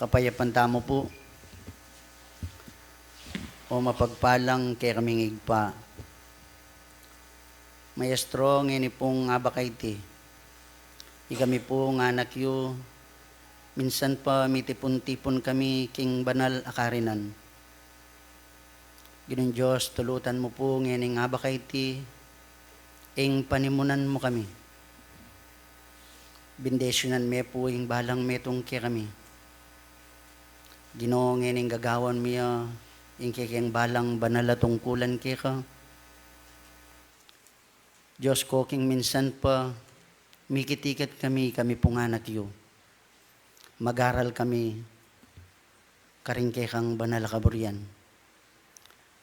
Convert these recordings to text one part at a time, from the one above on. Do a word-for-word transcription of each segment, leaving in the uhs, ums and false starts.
Kapayapan tamu pu. O mapagpalang kekaming Ibpa. Maestro, ngeni pung abak a iti, ikami pung anak yu, minsan pa mitipun-tipun kami king banal a karinan. Ginung Dios, tulutan mu pu ngening abak a iti, ing panimunan mu kami. Bendisyunan me pu ing balang metung kekami. Ginu, ngening gagawan mi ya ing kekeng balang banal a tungkulan keka. Dios ko, king minsan pa mikit-ikit kami, kami pung anak yu, mag-aral kami karing kekang banal a kaburian.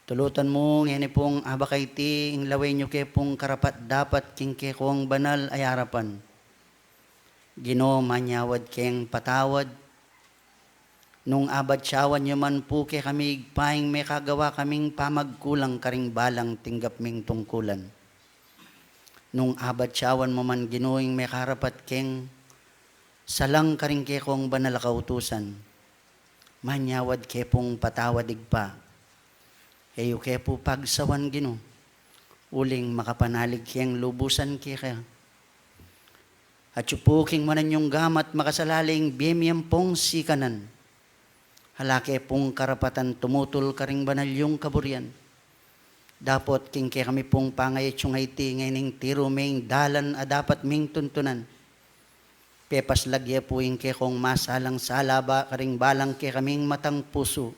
Tulutan mu ngeni pung abak a iti, ing lawen yu ke pung karapat-dapat king kekong banal a arapan. Ginu, manyawad keng patawad nung abatyawan yu man pu kekami Ibpa ing mekagawa kaming pamagkulang karing balang tinggap ming tungkulan. Nung abatyawan mu man, Ginu, ing mekarapat keng salang karing kekong banal a kautusan, manyawad ke pung patawad, Ibpa. E yu ke pu pagsawan, Ginu, uling makapanalig keng lubusan keka. Atyu pu king manan yung gamat, makasalali ing bie mi ampong sikanan. Ala ke pung karapatan tumutul karing banal yung kaburian. Dapot king kekami pung pangayatsu a iti, ngening tiru me ing dalan a dapat ming tuntunan. Pepaslag ye pu ing kekong masalang sala ba karing balang kekaming matang pusu.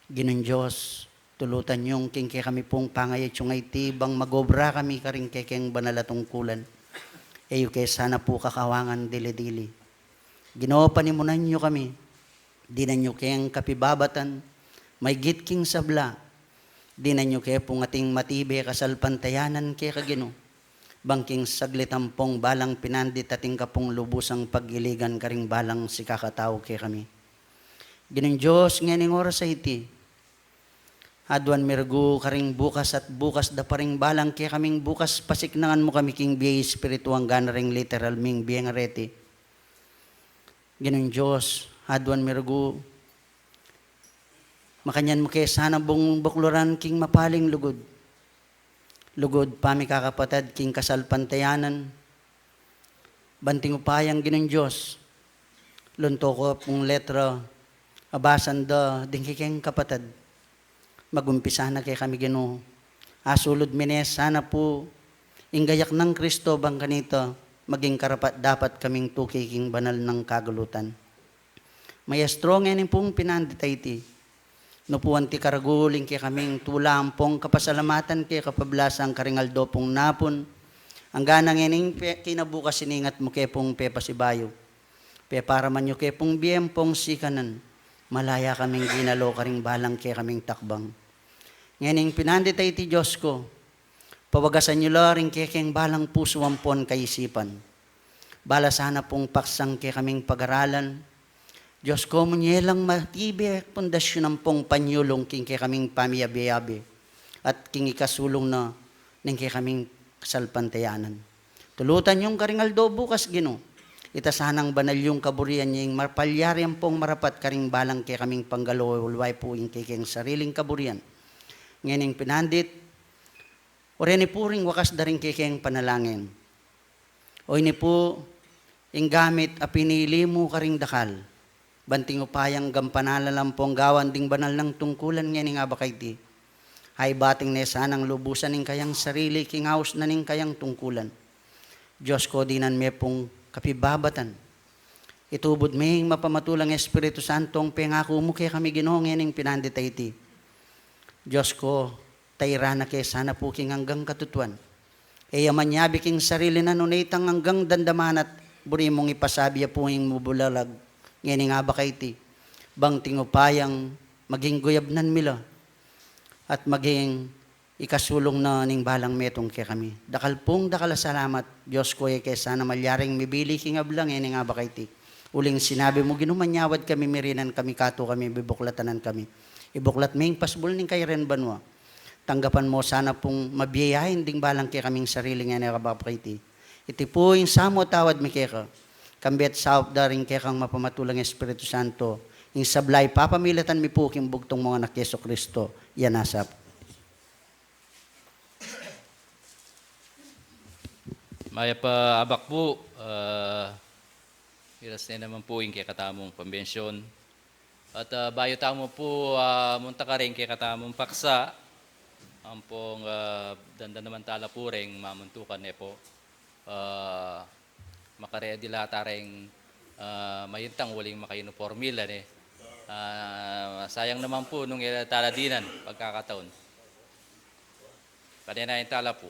Ginung Dios, tulutan yung king kekami pung pangayatsu a iti, bang mag-obra kami karing kekeng banal a tungkulan. E yu ke sana pu kakawangan dili-dili. Ginu, panimunan yu kami. Dinan yu keng kapibabatan, maygit king sabla. Dinan yu ke pung ating matibe kasalpantayanan keka, Ginu. Bang king saglit ampong balang pinandit ating kapung lubusang pag-iligan karing balang sikakatau kekami. Ginung Dios, ngening oras a iti, aduan mi rugu karing bukas at bukas da pa ring balang kekaming bukas, pasiknangan mu kami king bie espiritu angga na ring literal ming bie ngareti. Ginung Dios, aduan mi rugu, makanyan mu ke sana bung bukluran king mapaling lugud. Lugud pamikakapatad king kasalpantayanan. Banting upayang Ginung Dios, lunto ko pung letra a basan da ding kekeng kapatad. Magumpisa na kekami, Ginu. Asulud mi ne sana pu ing gayak nang Kristo, bang kanita maging karapat-dapat kaming tuki king banal nang kagulutan. Maestro, ngeni pung pinandit a iti, nu pu anti karagul ing kekaming tula ampong kapasalamatan keka pablasang karing aldo pung napun, angga na ngening pe-, kinabukas iningat mu ke pung pepasibayu. Peparaman yu ke pung bie ampong sikanan, malaya kaming ginalo karing balang kekaming takbang. Ngening pinandit a iti, Dios ko, pawagasan yu la ring kekeng balang pusu ampon kaisipan. Bala sana pung paksang kekaming pag-aralan, Dios ko, munye lang matibe pundasyun ampong panyulung king kekaming pamiyabe-yabe at king ikasulung na ning kekaming kasalpantayanan. Tulutan yung karing aldo bukas, Ginu. Ita sanang banal yung kaburian ing mapalyari ampong marapat karing balang kekaming panggalo, ulway pu ing kekeng sariling kaburian. Ngening pinandit, o reni pu ring wakas da ring kekeng panalangin. O ini pu ing gamit a pinili mu karing dakal. Banting upayang gampanalan ampong gawan ding banal nang tungkulan ngening abak a iti, ay bating ne sanang lubusan ing kayang sarili king aus na ning kayang tungkulan. Dios ko, dinan me pung kapibabatan. Itubud me ing mapamatulang Espiritu Santo ing pengaku mu kekami, Ginu, ngening pinandit a iti. Dios ko, tairan na ke sana pu king anggang katutuan. E ya manyabi king sarili na, nune itang anggang dandaman at buri mung ipasabi ya pu ing mabulalag ngening abak a iti. Banting upayang maging guyabnan mi la at maging ikasulung na ning balang metung kekami. Dakal pung dakal a salamat, Dios ko, e ke sana malyaring mibili king ablang ngening abak a iti. Uling sinabi mu, Ginu, manyawad kami, mirinan kami, katu kami, bibuklatan kami. Ibuklat me ing pasbul ning kayarian banua. Tanggapan mu sana pung mabie ya ing ding balang kekaming sarili ngening abak a iti. Iti pu ing samu a tawad mi keka. kambe at saup da ring kekang mapamatul a Espiritu Santo, ing sabla ipapamilatan mi pu king bugtung mung Anak Jesucristo, ya nasap. Mayap a abak pu, ah, iras ne naman pu ing kekatamung pambensyon. At, ah, bayu tamu pu, ah, munta karing kekatamung paksa, ampong, ah, dandan naman tala pu reng mamuntukan ne pu. Ah, makaredi la ta reng, ah, maintang uling makauniporme la ne. Ah, sayang naman pu nung e la tala dinan pagkakataon. Panenayan tala pu.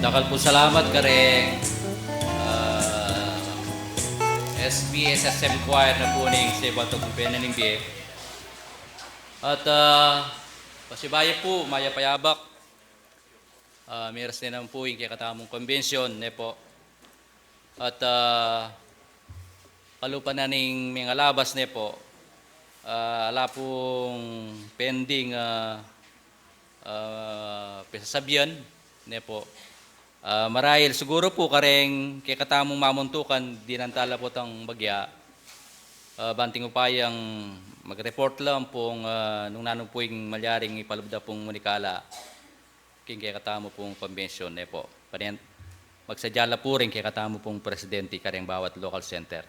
Dakal pung salamat kareng, ah, S B S S M Choir na pu ning Cebu Anto Group N N B. At, ah, pasibayu pu, mayap a yabak. Ah, miras ne naman pu ing kekatamung convention, ne po. At, ah, kalupa na ning mengalabas, ne po. Ah, ala pung pending, ah, ah, pisasabian, ne po. Ah, marahil siguru pu kareng kekatamung mamuntukan, dinan tala pu itang bagya. Ah, banting upayang mag-report la ampong, ah, nung nanu pu ing malyaring ipalubud da pung munikala king kekatamu pung convention, ne po. Panen, magsadya la pu ring kekatamu pung presidente kareng bawat local center.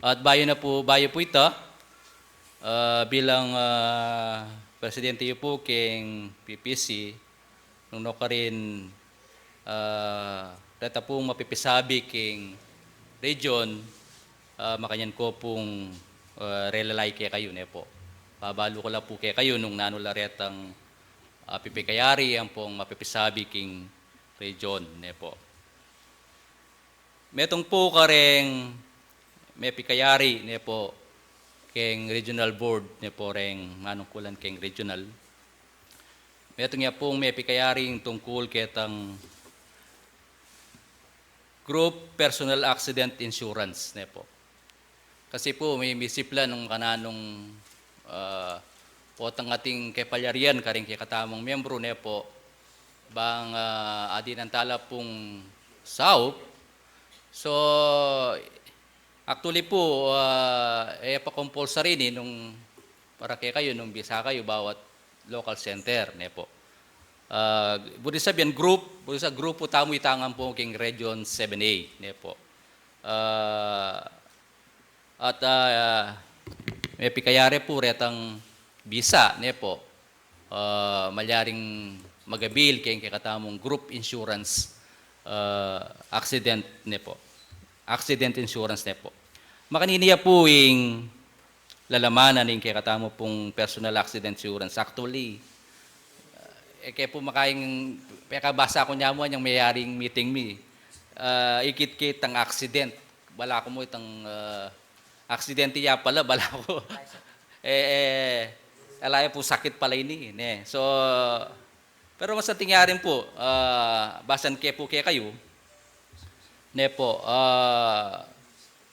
At bayu na pu, bayu pu ita, ah, bilang, ah, presidente yu pu king P P C, nung nukarin, ah, reta pung mapipisabi king region, ah, makanyan ku pung, ah, relay kekayu, ne po. Pabalu ku la pu kekayu nung nanu la retang, ah, pipikayari ampong mapipisabi king region, ne po. Metung pu kareng mepikayari, ne po, keng regional board, ne po, reng manungkulan keng regional. Metung ya pung mepikayari ing tungkul ketang group personal accident insurance, ne po. Kasi pu, mi-, misip la nung kananung, ah, potang ating kepalyarian karing kekatamung membru, ne po, bang, ah, adinan tala pung saup. So, actually pu, ah, e pa compulsory ini nung para kekayu nung bisa kayu bawat local center, ne po. Ah, buri sabian group, buri sa grupu tamu itang ampong king Region seven A, ne po. Ah, at, ah, mepikayari pu retang bisa, ne po, ah, malyaring mag-avail keng kekatamung group insurance, ah, accident, ne po. Accident insurance, ne po. Makanini ya pu ing lalaman na ning kekatamu pung personal accident insurance. Actually, ah, e ke pu makaing pekabasa ku nyamu anyang meyaring meeting mi. Ah, ikit-kit ang accident. Balaku mu itang, ah, aksidente ya pala, balaku. E, e, ala ya pu sakit pala ini, ne. So, pero mas ating yarin pu, ah, basan ke pu kekayu, ne po, ah,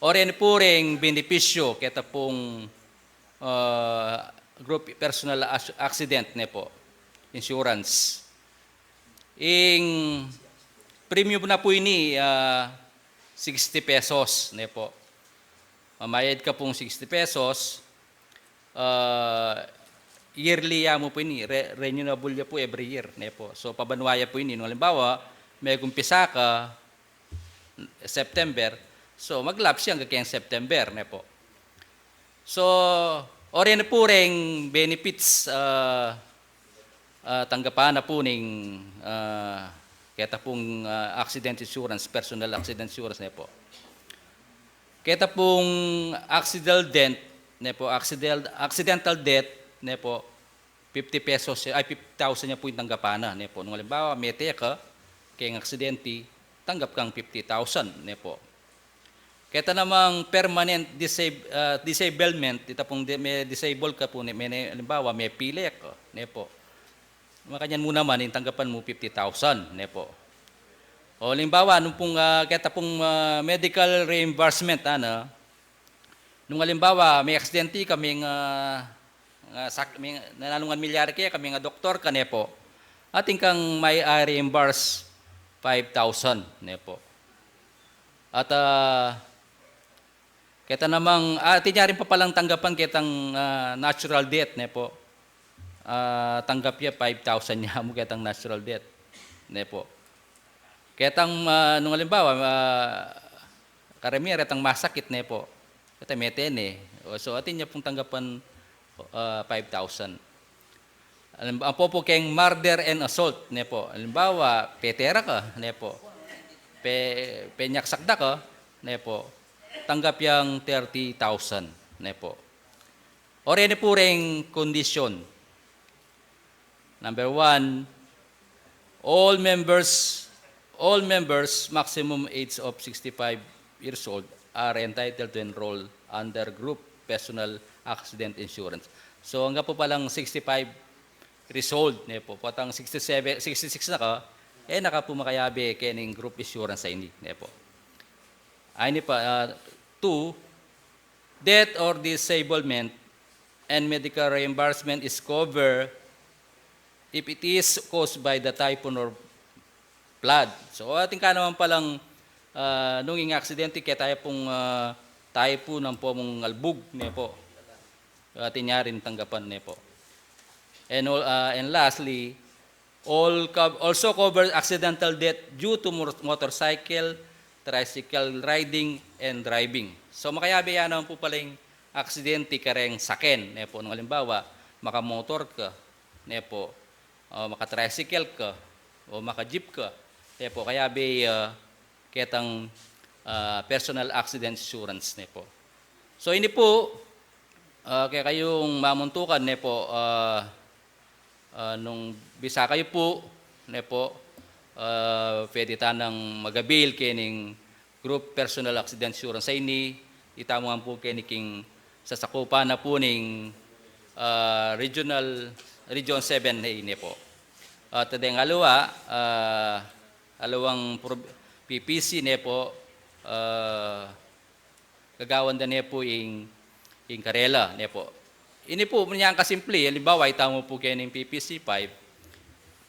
ore ne pu reng benepisyu keta pung, ah, group personal as-, accident, ne po, insurance. Ing premium na pu ini, ah, sixty pesos, ne po. Mamayad ka pung sixty pesos, ah, yearly ya mu pu ini, re-, renewable ya pu every year, ne po. So, pabanua ya pu ini, nung alimbawa, megumpisa ka September, so, mag-lapse ya angga keng September, ne po. So, ore ne pu reng benefits, ah, ah, tanggapan na pu ning, ah, keta pung, ah, accident insurance, personal accident insurance, ne po. Keta pung accidental death, ne po, accident-, accidental death, ne po, fifty pesos, ay, fifty thousand ya pu ing tanggapan na, ne po. Nung alimbawa, mete ka keng aksidente, tanggap kang fifty thousand, ne po. Keta namang permanent disab-, ah, disablement, ita pung di-, me-disable ka pu, ne, me-, ne, alimbawa, mepile ka, ne po. Makanyan mu naman, ing tanggapan mu fifty thousand, ne po. O, alimbawa, nung pung, ah, keta pung, ah, medical reimbursement, ana, nung alimbawa, me-aksidente ka, meng, ah, nga sak-, meng, nananu ngan milyari keka, meng doktor ka, ne po. Atin kang mai-reimburse five thousand, ne po. At, ah, keta namang, ah, atin ya rin pa palang tanggapan ketang, ah, natural death, ne po. Ah, tanggap ya five thousand ya mu ketang natural death, ne po. Ketang, ah, nung alimbawa, ah, karamihan retang masakit, ne po. Keta mete ne. O, so, atin ya pung tanggapan, ah, five thousand. Alim-, ampo pu keng murder and assault, ne po. Alimbawa, petera ka, ne po. Pe-, penyaksak da ka, ne po. Tanggap yang thirty thousand, ne po. Ore ne pu reng kondisyon. Number one, all members All members maximum age of sixty-five years old are entitled to enroll under group personal accident insurance. So, angga pu palang sixty-five years old, ne pu, potang sixty-seven, sixty-six na ka, e na ka pu makayabe kening group insurance a ini, ne pu. Ini pa, ah, two, death or disablement and medical reimbursement is covered if it is caused by the typhoon or flood. So, atin ka naman palang, ah, nung ing aksidente, kaya tayo pung, ah, typhoon, ampo mung albug, ne pu. Atin ya rin tanggapan, ne pu. And, all, ah, and lastly, all co-, also cover accidental death due to mor-, motorcycle, tricycle riding, and driving. So, makayabe ya naman pu palang aksidente kareng saken, ne pu, nung halimbawa, makamotor ka, ne pu, o maka-tricycle ka, o maka-jeep ka, ne pu, kayabe, ah, ketang, ah, personal accident insurance, ne pu. So, ini pu, ah, kekayung mamuntukan, ne pu, ah, ah, nung bisa kayu pu, ne pu, ah, pwede tanang mag-avail kening group personal accident insurance a ini, itamu man pu keni king sasakupan na pu ning, ah, regional, Region seven a ini pu. At deng aliwa, ah, aliwang pro-, P P C, ne pu, ah, gagawan da, ne pu, ing, ing karela, ne pu. Ini pu, inyang kasimple, halimbawa, itamu pu kening P P C five,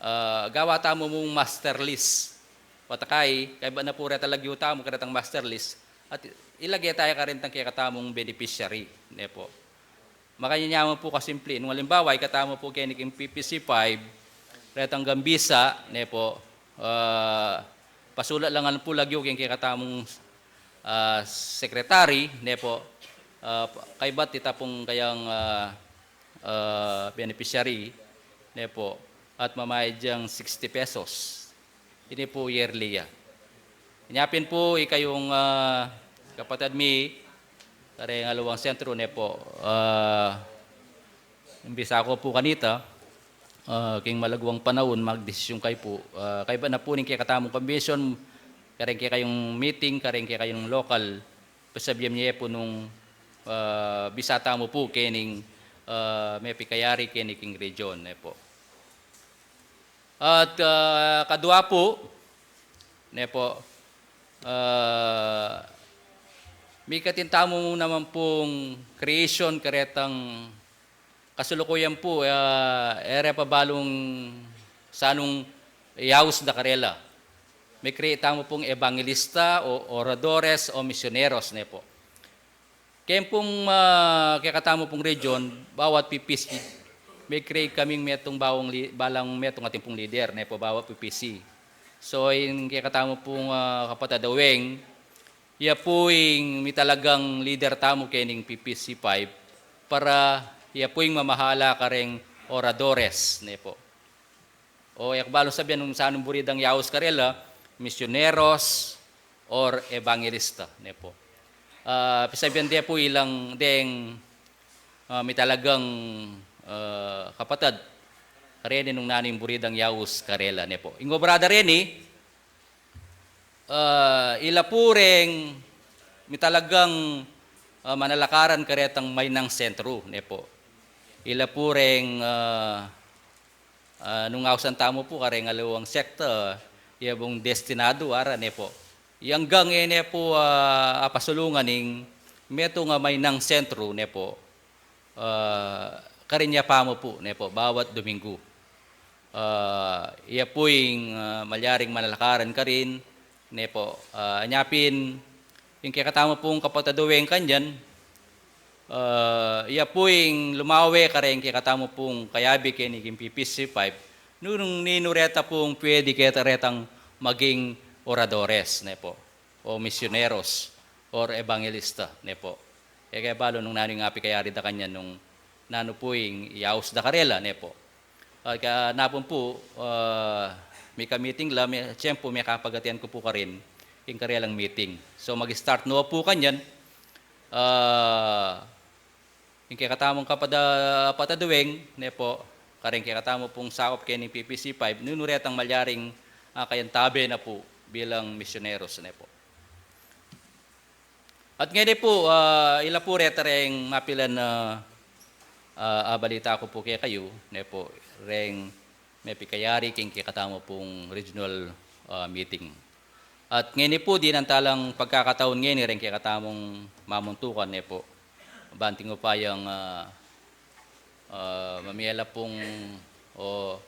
ah, gawa tamu mung master list. Pataka i, kaybat na pu reta lagyu tamu karetang master list, at ilage taya kareng kekatamung beneficiary, ne pu. Makanyan ya mu pu kasimple. Nung halimbawa, ikatamu pu keni king P P C five, retang gambisa, ne pu, ah, pasulat la ngan pu lagyu king kekatamung, ah, secretary, ne pu, ah, kaybat ita pung kayang, ah, ah, beneficiary, ne pu, at mamayad yang sixty pesos. Ini pu yearly ya. Inya pin pu, ikayung, ah, kapatad mi, kareng aliwang sentru, ne pu, ah, imbis aku pu kanita, ah, king malagwang panaun, magdesisyun kayu pu, ah, kaybat na pu ning kekatamung convention, kareng kekayung meeting, kareng kekayung local, pasabian ye pu nung, ah, bisa tamu pu kening, ah, mepikayari keni king region, ne pu. At, ah, kadua pu, ne pu, ah, mikatin tamu naman pung creation karetang kasulukuyan pu, ah, e re pa balung sanung yaus da karela. Mekreate tamu pung ebangelista o oradores o misioneros, ne pu. Keng pung, ah, kekatamu pung region, bawat P P C, mekreate kaming metung bawang li-, balang metung atin pung leader, ne pu, bawat P P C. So, ing kekatamu pung, ah, kapatad a Weng, iya pu ing mitalagang leader tamu kening P P C five, para iya pu ing mamahala kareng oradores, ne pu. O, e ku balung sabian nung sanung buri dang yaus karela, misioneros or ebangelista, ne pu. Ah, pisabian de pu ilang deng, ah, mitalagang, ah, kapatad kareni nung nanu ing buri dang yaus karela, ne pu. Ing obra da reni, ah, ila pu reng mitalagang, ah, manalakaran karetang mainang sentru, ne pu. Ila pu reng, ah, ah, nung ausan tamu pu kareng aliwang sekta, iya pung destinado, ara, ne pu. Yang gang e, ne pu, ah, apasulungan ing metung a mainang sentru, ne pu. Ah, karin ya pamu pu, ne pu, bawat Domingo. Ah, iya pu ing, ah, malyaring manalakaran karin, ne pu. Ah, anya pin, ing kekatamu pung kapatad a Weng kanyan, ah, iya pu ing lumawe kareng kekatamu pung kayabe keni king P P C five, nung ninu reta pung pwede keta retang maging oradores, ne pu, o misioneros, or ebangelista, ne pu. E ke balu nung nanu ing apikayari da kanyan nung nanu pu ing yaus da karela, ne pu. At kanapun pu, ah, mika-meeting la, me-, tiyempu mekapag-attend ku pu karin ing karelang meeting. So, mag-start no pu kanyan, ah, ing kekatamung kapatad a Weng, ne pu, kareng kekatamu pung saup keni P P C five, nunu retang malyaring, ah, kayantabe na pu bilang misioneros, ne po. At ngeni po, ah, ila po reta reng mapilan a, ah, abalita ku po kekayu, ne po, reng mepikayari king kekatamu pung regional, ah, meeting. At ngeni po, dinan ta lang pagkakataun ngeni reng kekatamung mamuntukan, ne po. Bang atin upayang, ah, ah, mamie la pung, o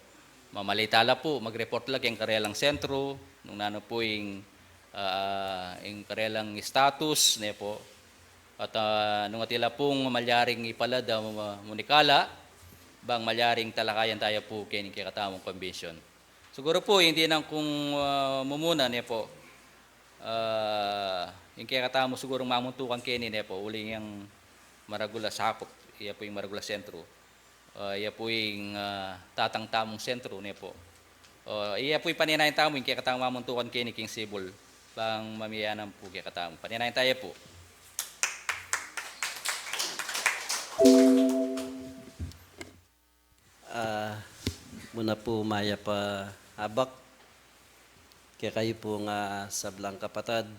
mamalita la po, mag-report la keng karelang sentro, nung nanu po ing, ah, ing karelang status, ne po. At, ah, nung atin la pung malyaring ipalad a, ah, munikala, bang malyaring talakayan taya po keni kekatamung convention. Siguru po, ing dinan kung, ah, mumuna, ne po. Ah, ing kekatamu sigurung mamuntukan keni, ne po, uling yang maragul a sakup, iya po ing maragul a sentro. Ah, iya po ing, ah, tatang tamung sentro, ne po. Ah, iya po ing paninayan tamu, ing kekatamung mamuntukan keni king Cebu. Bang mamie ya naman po kekatamu. Paninayan taya po. Ah, muna po, mayap a abak kekayu pung sablang kapatad,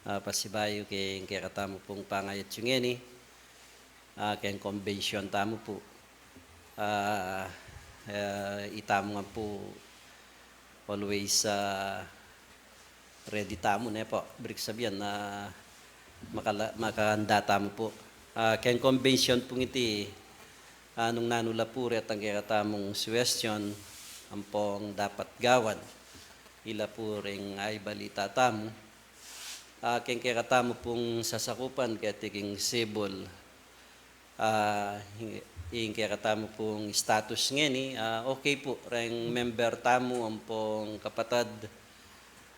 ah, pasibayu keng kekatamu pung pangayat yu ngeni, ah, keng convention tamu po. Ah, eh, itamu ngan po always, ah, ready tamu, ne po. Ibig sabihin na makala-, makahanda tamu po. Ah, keng convention pung iti, ah, nung nanu la po retang kekatamung suggestion ampong dapat gawan, ila po reng aibalita tamu. Ah, keng kekatamu pung sasakupan keti king Cebu, ah, ing, ing kekatamu pung status ngeni, ah, okay po, reng member tamu ampong kapatad,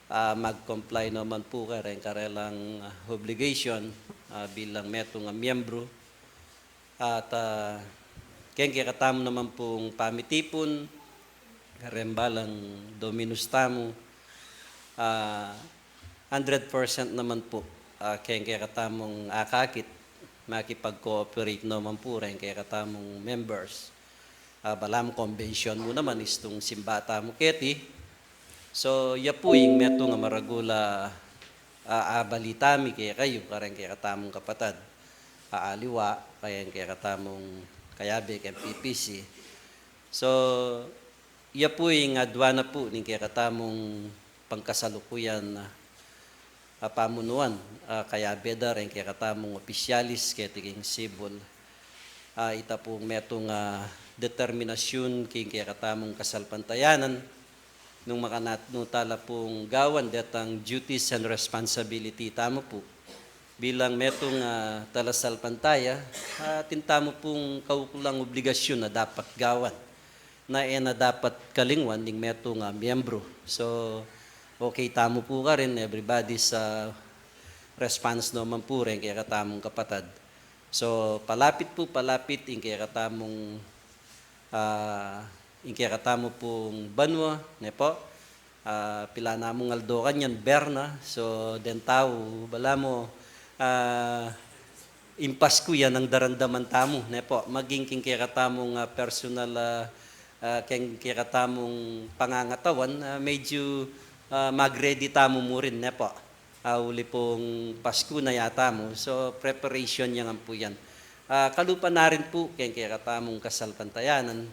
ah, mag-comply naman po kareng karelang, ah, obligation, ah, bilang metung a miyembro. At, ah, keng kekatamu naman pung pamitipun, kareng balang Dominus tamu, ah, hundred percent naman po, ah, keng kekatamung akakit, makipag-cooperate naman po reng kekatamung members. Ah, balamu convention mu naman istung simba tamu keti. So, ya po ing metung a maragul a, ah, abalita mi kekayu, kareng kekatamung kapatad. Ah, aliwa, kareng kekatamung kayabe keng P P C. So, ya po ing aduan na po ning kekatamung pangkasalukuyan a, ah, pamunuan, ah, kayabe da reng kekatamung opisyalis keti king Cebu. Ah, ita pung metung a determinasyun king kekatamung kasalpantayanan, nung makananu tala pung gawan detang duties and responsibility tamu po bilang metung a, ah, talasalpantaya, ah, atin tamu pung kaukulang obligasyun a dapat gawan na e na dapat kalingwan ning metung a miyembro. So, okay tamu po karin, everybody's, ah, response naman po reng kekatamung kapatad. So, palapit po, palapit ing kekatamung, ah, ing kekatamu pung banua, ne po? Ah, pila namung aldo kanyan, Berna. So, deng tau, balamu, ah, ing Pasku yan ing daramdaman tamu, ne po? Maging king kekatamung, ah, personal, ah, ah, keng kekatamung pangangatawan, ah, medyu, ah, mag-ready tamu murin, ne po? Ah, uli pung Pasku na ya tamu. So, preparation ya ngan po yan. Ah, kalupa na rin po keng kekatamung kasalpantayanan.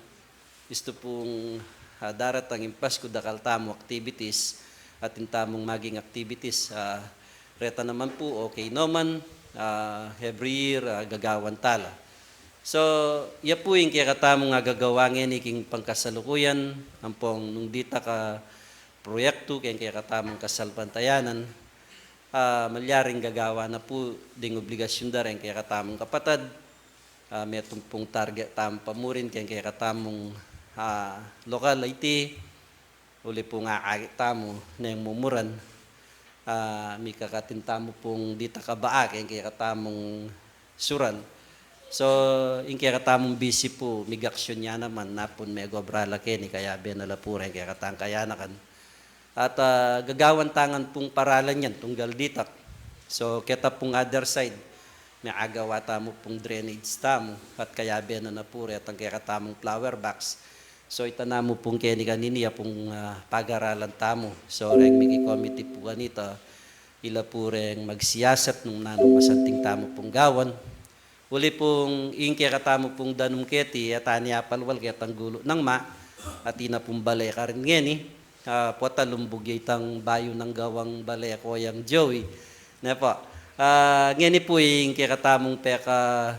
Istu pung, ah, daratang ing Pasku, dakal tamu activities, atin tamung maging activities, ah, reta naman po, okay naman, ah, every year, ah, gagawan tala. So, ya po ing kekatamung agagawa ngeni king pangkasalukuyan, ampong nung ditak a proyektu keng kekatamung kasalpantayanan, ah, malyaring gagawa na po ding obligasyun da reng kekatamung kapatad. Ah, metung pung target tamu pa murin keng kekatamung, ah, lokal iti, uli pung akakit tamu neng mumuran, ah, mikakatin tamu pung ditak a baa keng kekatamung sural. So, ing kekatamung bisi po, migaksyon ya naman, napun megobra la keni, kayabe na la pu reng kekatang kayanakan. At, ah, gagawan ta ngan pung paralan yan tunggal ditak. So, keta pung other side, meagawa tamu pung drainage tamu, at kayabe na na pu retang kekatamung flower box. So, ita namu pung keni kanini, ya pung, ah, pagaralan tamu. So, reng miki-committee pu kanita, ila pu reng magsiyasat nung nanung masanting tamu pung gawan. Uli pung ing kekatamu pung danum keti, e ta ne apalwal ketang gulu nang ma, atin na pung bale karin ngeni, ah, pota lumbug ya itang bayu nang gawang bale ko yang Joey. Ne pu. Ah, ngeni pu ing kekatamung peka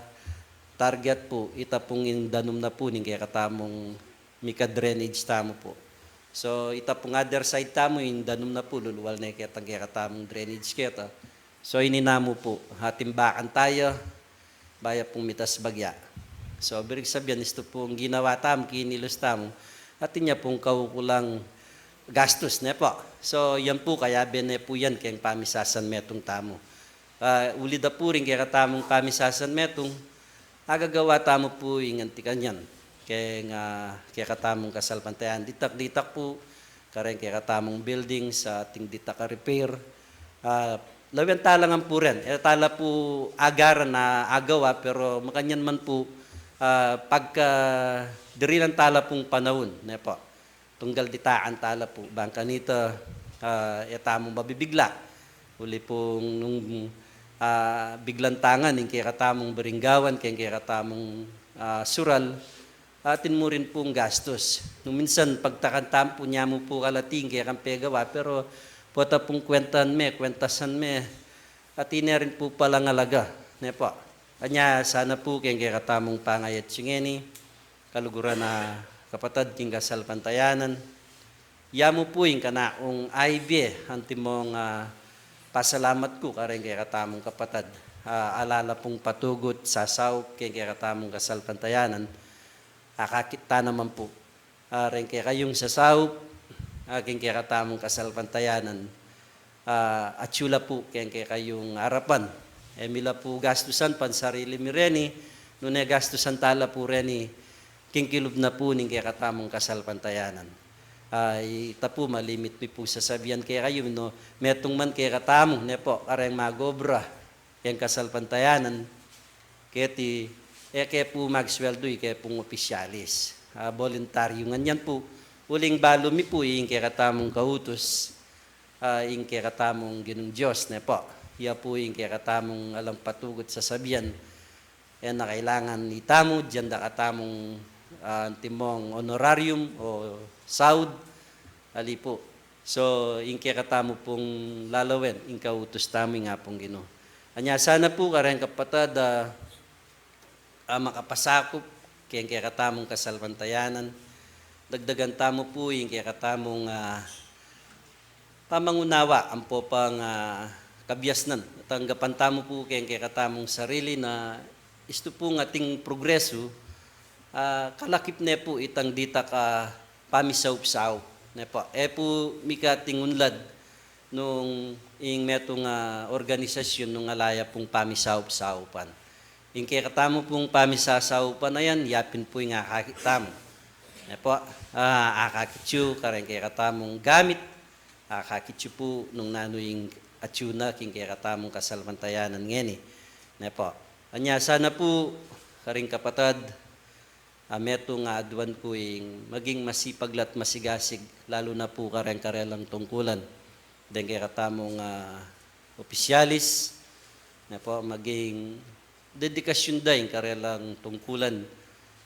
target pu, ita pung ing danum na pu ning kekatamung mika-drainage tamu pu. So, ita pung other side tamu, ing danum na pu, luluwal ne ketang kekatamung drainage keta. So, ini namu pu, atin bakan taya, baya pung mitas bagya. So, birig sabian, istu pung ginawa tamu, kinilos tamu, atin ya pung kaukulang gastus, ne pu. So, yan pu, kayabe ne pu yan keng pamisasan metung tamu. Ah, uli da pu ring kekatamung pamisasan metung, agagawa tamu pu ing anti kanyan. Keng, ah, kekatamung kasalpantayanan, ditak-ditak pu, kareng kekatamung building, sa ating ditak a repair. Ah, lawen talangan pu ren. E tala pu agaran a agawa, pero makanyan man pu, ah, pagka dirinan tala pung panaun, ne pu. Tunggal ditakan tala pu, bang kanita, ah, e tamu mabibigla. Uli pung nung, ah, biglan tangan, ing kekatamung biring gawan, keng kekatamung, ah, sural, atin mu rin pung gastus. Nung minsan, pagtakan tamu pu, nya mu pu kalati ing kekang pegawa, pero pota pung kwentan me, kwentasan me, atin ne rin pu palang alaga, ne pu. Anya, sana pu keng kekatamung pangayat yu ngeni, kaluguran a kapatad king kasalpantayanan. Ya mu pu ing kanakung aibie, antimong, ah, pasalamat ku kareng kekatamung kapatad. Ah, ala la pung patugut, sasaup, keng kekatamung kasalpantayanan. Akakit ta naman pu. Ah, reng kekayung sasaup, ah, keng kekatamung kasalpantayanan. Ah, atyu la pu keng kekayung arapan. E mi la pu gastusan pansarili mi reni, nune gastusan tala pu reni, king kilub na pu ning kekatamung kasalpantayanan. Ah, ita pu, malimit mi pu sasabian kekayu, no, metung man kekatamu, ne pu, kareng mag-obra keng kasalpantayanan, keti, e ke pu magsweldu, ike pung opisyalis. Ah, boluntaryu ngan yan pu. Uling balu mi pu, ing kekatamung kautus, ah, ing kekatamung Ginung Dios, ne pu. Ya pu ing kekatamung alang patugut sasabian, e na kailangan itamu, dinan da katamung, ah, antimong honorarium o saud, ali pu. So, ing kekatamu pung lalawen, ing kautus tamu, ing Apung Ginu. Anya sana pu, kareng kapatad, ah, ah, makapasakup keng kekatamung kasalpantayanan. Dagdagan tamu pu ing kekatamung, ah, pamangunawa ampo pang, ah, kabiasnan. Tanggapan tamu pu keng kekatamung sarili na istu pung ating progresu, ah, kalakip ne pu itang ditak a pamisaup-saup, ne pu. E pu mika ating unlad nung ing metung a organisasyun nung ala ya pung pamisaup-saupan. Ing kekatamu pung pamisasaupan a yan, ya pin pu ing akakit tamu. Ne pu, ah, akakit yu kareng kekatamung gamit, akakit yu pu nung nanu ing atyu na king kekatamung kasalpantayanan ngeni. Ne pu. Anya sana pu, karing kapatad, ah, metung a aduan ku ing maging masipag la't masigasig, lalu na pu kareng karelang tungkulan. Deng kekatamung, ah, opisyalis, ne pu, maging dedikasyun da ing karelang tungkulan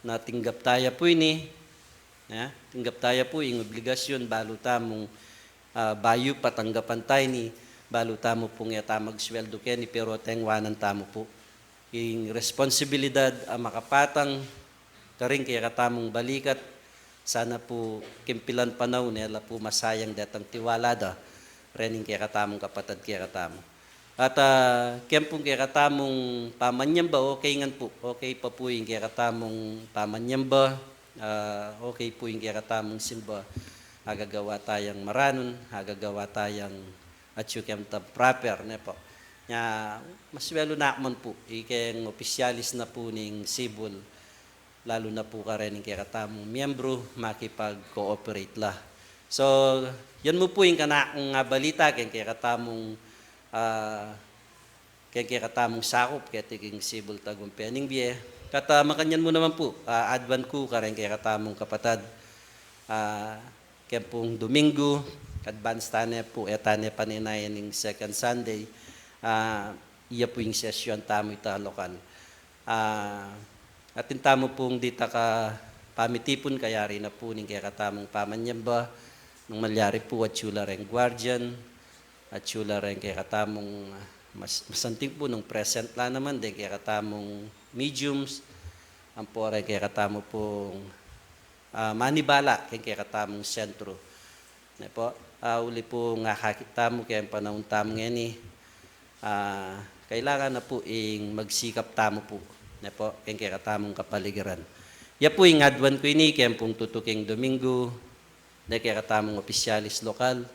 na tinggap taya pu ini, ne? Tinggap taya pu ing obligasyun, balu tamung, ah, bayu pa tanggapan taya ini, balu tamu pung e ta magsweldu keni, pero tengwanan tamu pu ing responsibilidad a makapatang karing kekatamung balikat, sana pu king pilan panaun e la pu masayang detang tiwala da rening kekatamung kapatad kekatamu. At, ah, keng pung kekatamung pamanyamba, okay ngan pu, okay pa pu ing kekatamung pamanyamba, ah, okay pu ing kekatamung simba, agagawa tayang maranun, agagawa tayang atyu keng proper, ne pu. Nya, maswelu na man pu ikeng opisyalis na pu ning sibul, lalu na pu karening kekatamung miyembru, makipag-cooperate la. So, yan mu pu ing kanakung, ah, balita keng kekatamung, ah, keng kekatamung sakup keti king sibul Tagumpay ning Bie. At, ah, makanyan mu naman pu, ah, aduan ku kareng kekatamung kapatad, Ah, keng pung Domingo, advance tane pu, e tane paninayan ing second Sunday, ah, iya pu ing sesyon tamu ita lokal. Ah, atin tamu pung ditak a pamitipun, kayari na pu ning kekatamung pamanyamba, nung malyari pu atyu la reng guardian, atyu la reng kekatamung, ah, mas-, masanting pu nung present la naman deng kekatamung mediums, ampo reng kekatamu pung, ah, manibala keng kekatamung sentro. Ne pu, ah, uli pu ing akakit tamu keng panaun tamu ngeni, ah, kailangan na pu ing magsikap tamu pu, ne pu, keng kekatamung kapaligiran. Ya pu ing aduan ku ini keng pung tutuking Domingo, ne kekatamung opisyalis lokal,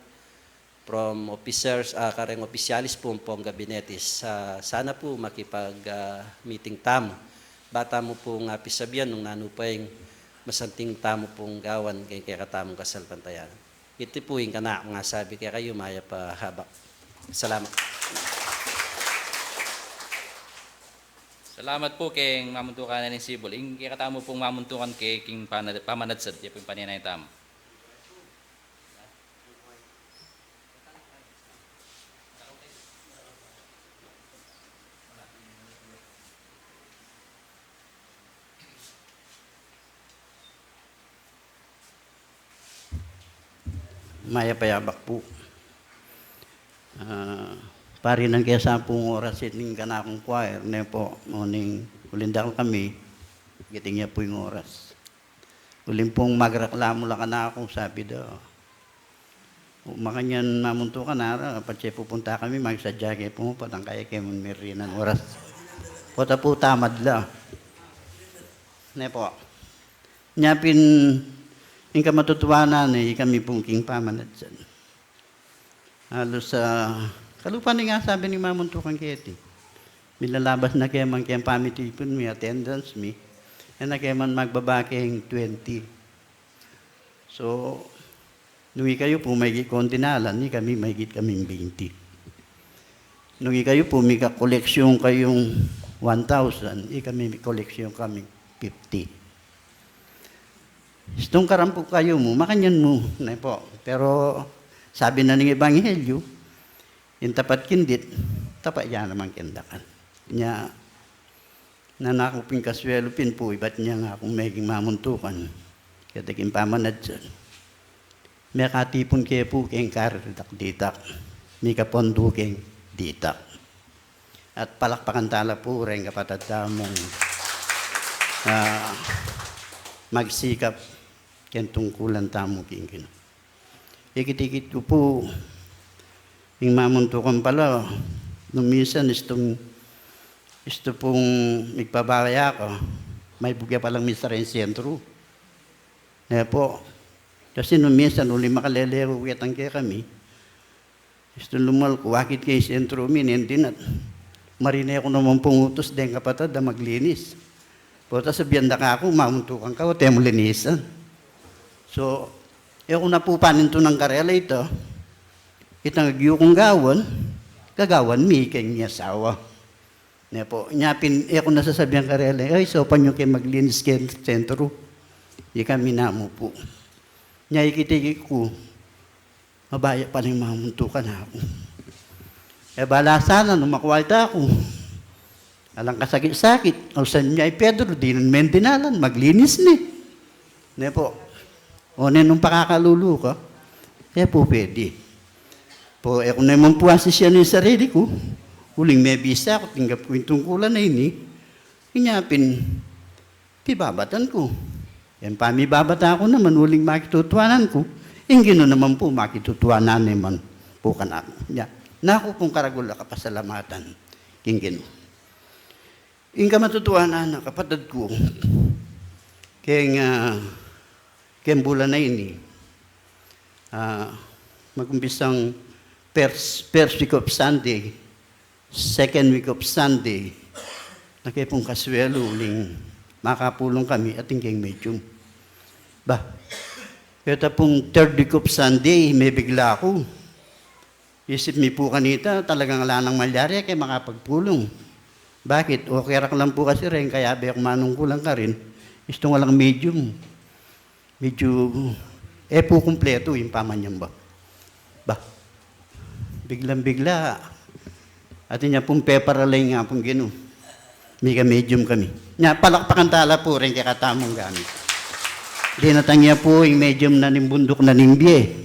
from officers, ah, kareng opisyalis pu ampong gabinetis. Ah, sana pu makipag, ah, meeting tamu. Ba tamu pung, ah, pisabian nung nanu pa ing masanting tamu pung gawan keng kekatamung kasalpantayanan. Iti pu ing kanakung asabi kekayu, mayap a habak. Salamat. Salamat pu keng mamuntukan ning sibul. Ing kekatamu pung mamuntukan ke king pana-, pamanadsad, ya pu ing paninayan tamu. Mayap a habak pu. Ah, pari, nung kesa pung oras ining kanakung choir, ne pu, uling uling dakal kami, kiting ya pu ing oras. Uling pung magreklamu la kanaku, sabi da, "O, makanyan mamuntukan ara, patse pupunta kami, magsadya ke pu, patse kaya ke mu merinan oras." Pota pu tamad la. Ne pu. Nya pin, ing kamatutuanan, e, kami pung king pamanadsad, halos, ah, kalupa ning asabi ning mamuntukan keti. Milalabas na ke man keng pamitipun mi, attendance mi, e na ke man magbaba keng twenty. So, nung ikayu pu maigit kong dinalan, ikami maigit kaming twenty. Nung ikayu pu mika-koleksyon kayung one thousand, ikami mika-koleksyon kaming fifty. Istung karampu kayu mu, makanyan mu, ne pu. Pero sabi na ning ebanghelyu, ing tapat king dit, tapat ya naman keng dakal. Nya, nanaku pin kaswelu pin pu, ibat nya nga kung meging mamuntukan keti king pamanadsad, mekatipun ke pu keng kareta ditak, mikapondu keng ditak. At palakpakan ta la pu reng kapatad tamung, ah, magsikap keng tungkulan tamu king Ginu. Ikit-ikit ku pu, ing mamuntukan pala, nung minsan istung, istu pung migpabaya ka, maibugya palang misara ing sentru. Ne pu, kasi nung minsan uling makalele ku ketang kekami, istu lumal ku, akit ke ing sentru mi, nendin at marine ku naman pung utus deng kapatad a maglinis. Pota sabian da kaku, "Mamuntukan ka, o, e mu linisan." So, e ku na pu panintunan karela ita, itang agyu kung gawan, gagawan mi keng asawa. Ne pu, nya pin, e ku na sasabian karela, "Ay, saupan yu ke maglinis keng sentru." Ikami namu pu. Nya ikit-ikit ku, mabaya pala ing mamuntukan aku. E bala sana nung makuwalta ku, alang kasakit-sakit, ausan ya i Pedro, dinan me dinalan, maglinis ne. Ne pu. O, ne nung pakakalulu ka, e pu pwede. Pu, e ku naman pu asisian ing sarili ku, uling mebisa ku, tinggap ku ing tungkulan a ini, inya pin, pibabatan ku. Ing pamibabatan ku naman, uling makitutuanan ku, ing Ginu naman pu, makitutuanan ne man pu kanaku. Nya, naku pung karagul a kapasalamatan king Ginu. Ing kamatutuanan na, kapatad ku, keng, ah, keng bulan a ini, ah, magumpisang first, first week of Sunday, second week of Sunday, na ke pung kaswelu uling makapulung kami atin keng medium. Ba, keta pung third week of Sunday, mebigla ku. Isip mi pu kanita, talagang ala nang malyari, e ke makapagpulung. Bakit? Okay ra ku lang pu kasi reng kayabe kung manungkulan karin, istung alang medium. Medyu E pu kumpletu ing pamanyamba. Ba, biglang-bigla, atin ya pung peparalay ing Apung Ginu. Mika-medium kami. Nya, palakpakan tala pu ring kekatamung gamit. Dinatang ya pu ing medium na ning bunduk na ning bie.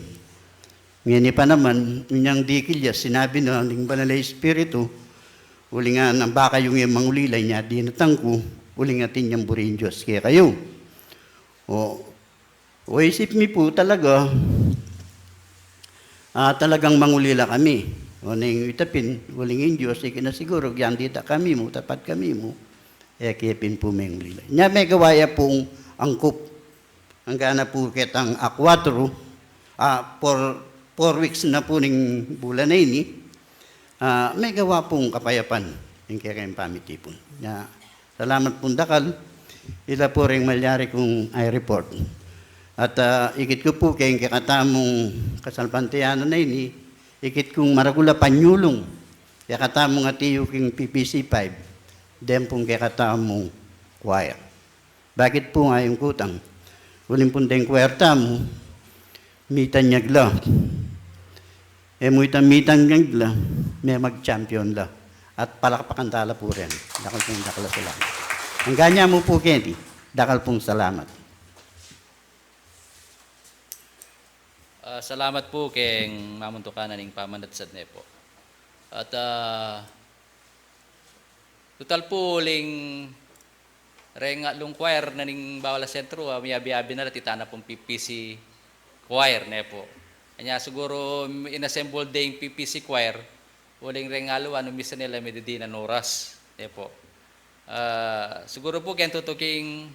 Ngeni pa naman, inyang dikil ya, sinabi na ning Banal a Espiritu, uling ngan ba kayu nge mangulila, inya dinatang ku, uling atin yang buri ning Dios kekayu. O, o isip mi pu talaga, ah, talagang mangulila kami. O neng ita pin, uling ing Dios, ikit na siguru, gyan dita kami mu, tapat kami mu, e ke pin pu mengulila. Nya megawa ya pung angkup. Angga na pu ketang a kuatro, ah, four, four weeks na pu ning bulan a ini, ah, megawa pung kapayapan ing kekayung pamitipun. Nya, salamat pung dakal, ila pu ring malyari kung i-report. At, ah, ikit ku pu keng kekatamung kasalpantayanan a ini, ikit kung maragul a panyulung, kekatamung atiu king P P C five, den pung kekatamung choir. Bakit pu ngayung kutang? Uling pung deng choir tamu, mitanyag la. E mu itang mitanyag la, me mag-champion la. At palakpakan tala pu rin. Dakal pung dakal a salamat. Angga nyamu pu keti, dakal pung salamat. Ah, salamat pu keng mamuntukan na ning pamanatsad ne pu. At, ah, tutal pu uling reng atlung choir na ning bawal a sentru, ah, miyabi-abi na la, ita na pung P P C choir ne pu. Anya siguru, in-assemble deng P P C choir, uling reng aluan, umisa ne la mididinan oras ne pu. Ah, siguru pu keng tutuking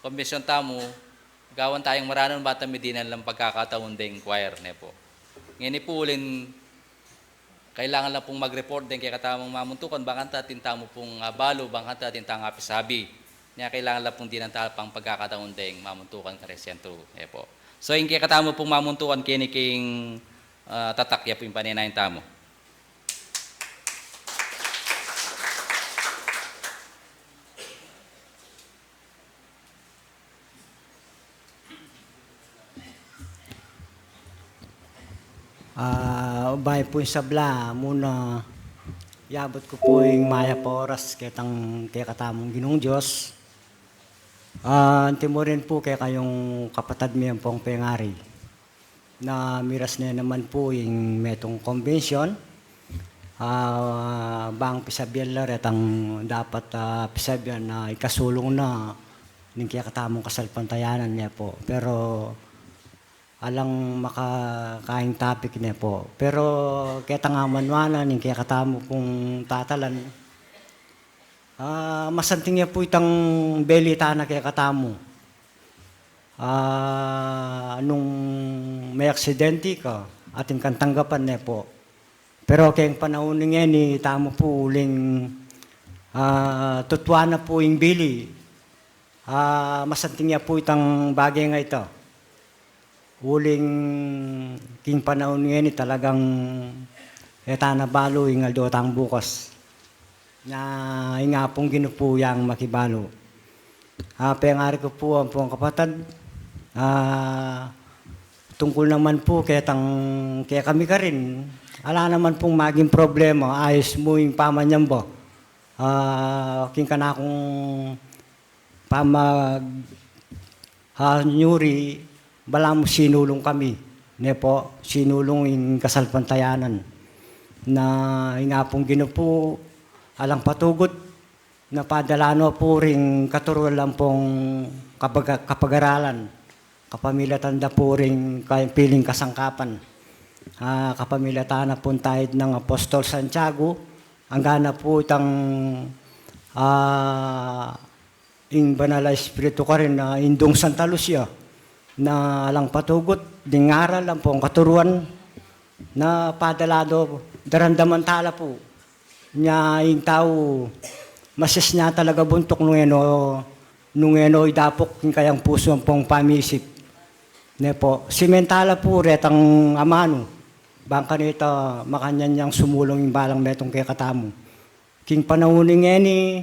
convention tamu, gawan tayung maranun bang ita midinan lang pagkakataun deng choir ne pu. Ngeni pu uling kailangan la pung mag-report deng kekatamung mamuntukan, bang kanita atin tamu pung abalu, bang kanita atin tang apisabi. Nya kailangan la pung dinan tala pang pagkakataun deng mamuntukan kareng sentru ne pu. So, ing kekatamu pung mamuntukan keni king, ah, tatak ya pu ing panenayan tamu. Ah, bayu pu ing sabla, muna, yabut ku pu ing mayap a oras ketang kekatamung Ginung Dios. Ah, antimurin pu kekayung kapatad mi ampong pengari. Na miras ne naman pu ing metung convention. Ah, bang pisabian la retang dapat, ah, pisabian na ikasulung na ning kekatamung kasalpantayanan ne pu. Pero alang makakaing topic ne pu. Pero ketang amanuan na ning kekatamu pung tatalan, ah, masanting ya pu itang belita na kekatamu. Ah, nung me-aksidente ka, atin kang tanggapan ne pu. Pero keng panaun ngeni tamu pu uling, ah, tutuan na pu ing bili. Ah, masanting ya pu itang bage a ita. Uling king panaun ngeni talagang e ta na balu ing aldo tang bukas. Nya ing Apung Ginu pu yang makibalu. Ah, pengari ku pu ampong kapatad, ah, tungkul naman pu ketang kekami karin, ala naman pung maging problema, ayus mu ing pamanyamba. Ah, king kanakung pamag-, ah, nyuri, balamu sinulung kami, ne pu, sinulung ing kasalpantayanan. Na ing Apung Ginu pu, alang patugut, na padala no pu ring katuruan lang pung kapaga-, kapag-aralan, kapamilatan da pu ring ka-, piling kasangkapan. Ah, kapamilatan na pung taid nang Apostol Santiago, angga na pu itang, ah, ing Banal a Espiritu karin na Indung Santa Lucia, na alang patugut, ding aral ampong katuruan, na padala do, daramdaman tala pu. Nya ing tau, masis nya talaga buntuk nung e no, nung e no idapuk ing kayang pusu ampong pamisip. Ne pu, simentala pu retang amanu. Bang kanita makanyan yang sumulung ing balang metung kekatamu. King panaun ngeni,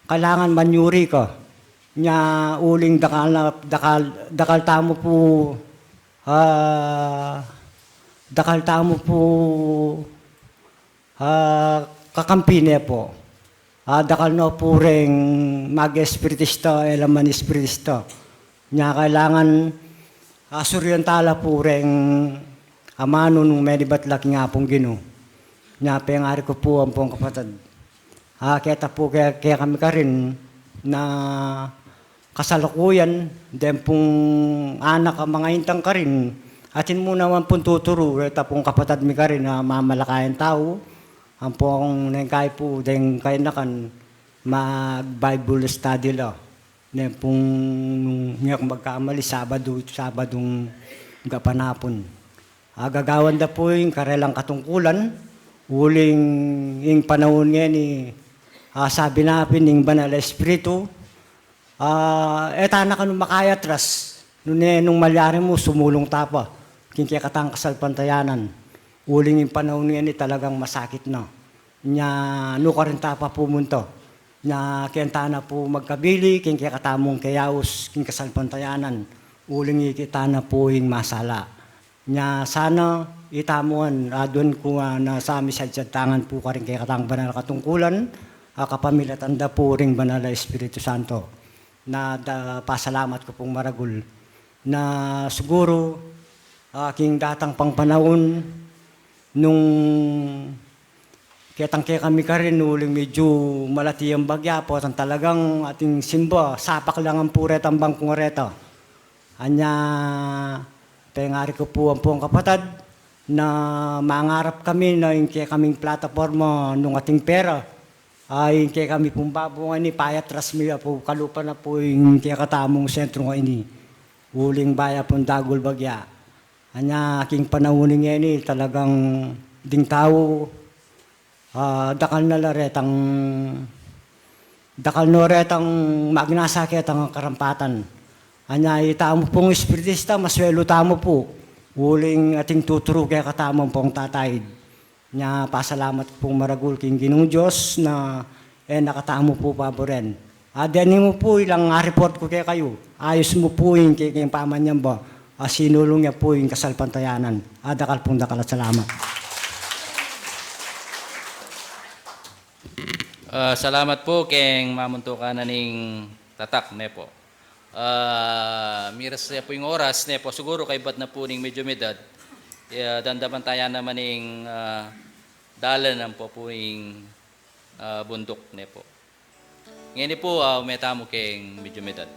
kailangan manyuri ka. Nya uling dakal na, dakal, dakal tamu pu, ah, dakal tamu pu, ah, kakampi ne pu. Ah, dakal no pu reng mag-espiritista, e la man espiritista. Nya kailangan, ah, surian tala pu reng amanu nung menibat la king Apung Ginu. Nya pengari ku pu ampong kapatad. Ah, keta pu ke, kekami karin na kasalukuyan, deng pung anak a mangaintang karin, atin mu naman pung tuturu, reta pung kapatad mi karin a mamalakayan tau, ampong neng kai pu, deng kainakan, mag-Bible study la. Neng pung, nung ngeni ku magkamali, Sabadu, Sabadung gapanapun. Ah, gagawan da pu ing karelang katungkulan, uling ing panaun ngeni, ah, sabi na pin ning Banal a Espiritu, ah, e ta na kanu makayatras, nune nung malyari mu, sumulung ta pa king kekatang kasalpantayanan, uling ing panaun ngeni talagang masakit na. Nya nukarin ta pa pumunta. Nya keng ta na pu magkabili king kekatamung keyaus king kasalpantayanan, uling ikit ta na pu ing masala. Nya sana itamu ngan, aduan ku, ah, na samisadsad tangan pu karing kekatang banal a katungkulan, a kapamilatan da pu ring Banal a Espiritu Santo. Na da, pasalamat ku pung maragul. Na siguru, ah, king datang pang panaun, nung ketang kekami karin, uling medyu malati yang bagya, potang talagang ating simba, sapak lang ang pure tambang kung areta. Anya, pengari ku pu ampong kapatad, na mangarap kami na ing kekaming plataporma nung ating pera, ay ing kekami pung babo ngeni, payatras mi ya pu, kalupa na pu ing kekatamung sentru ngeni. Uling baya pung dagul bagya. Anya king panaun ngeni talagang ding tau, ah, dakal na la retang, dakal no retang magnasa ketang karampatan. Anya itamu pung espiritista, masuelu tamu pu. Uling ating tuturu kekatamu ampong tataid. Nya pasalamat ku pung maragul king Ginung Dios na e na katamu pu paburen. A deni mu pu ilang a-report ku kekayu, ayus mu pu ing ke-, king pamanyamba, a sinulung ya pu ing kasalpantayanan. A dakal pung dakal a salamat. Ah, salamat pu keng mamuntukan na ning tatak, ne pu. Ah, miras ya pu ing oras, ne pu, siguru kaybat na pu ning medyu medad. Ya, dandaman taya naman ing, ah, dalan ampo pu ing, ah, bunduk, ne pu. Ngeni pu, ah, ume tamu keng medyu medad.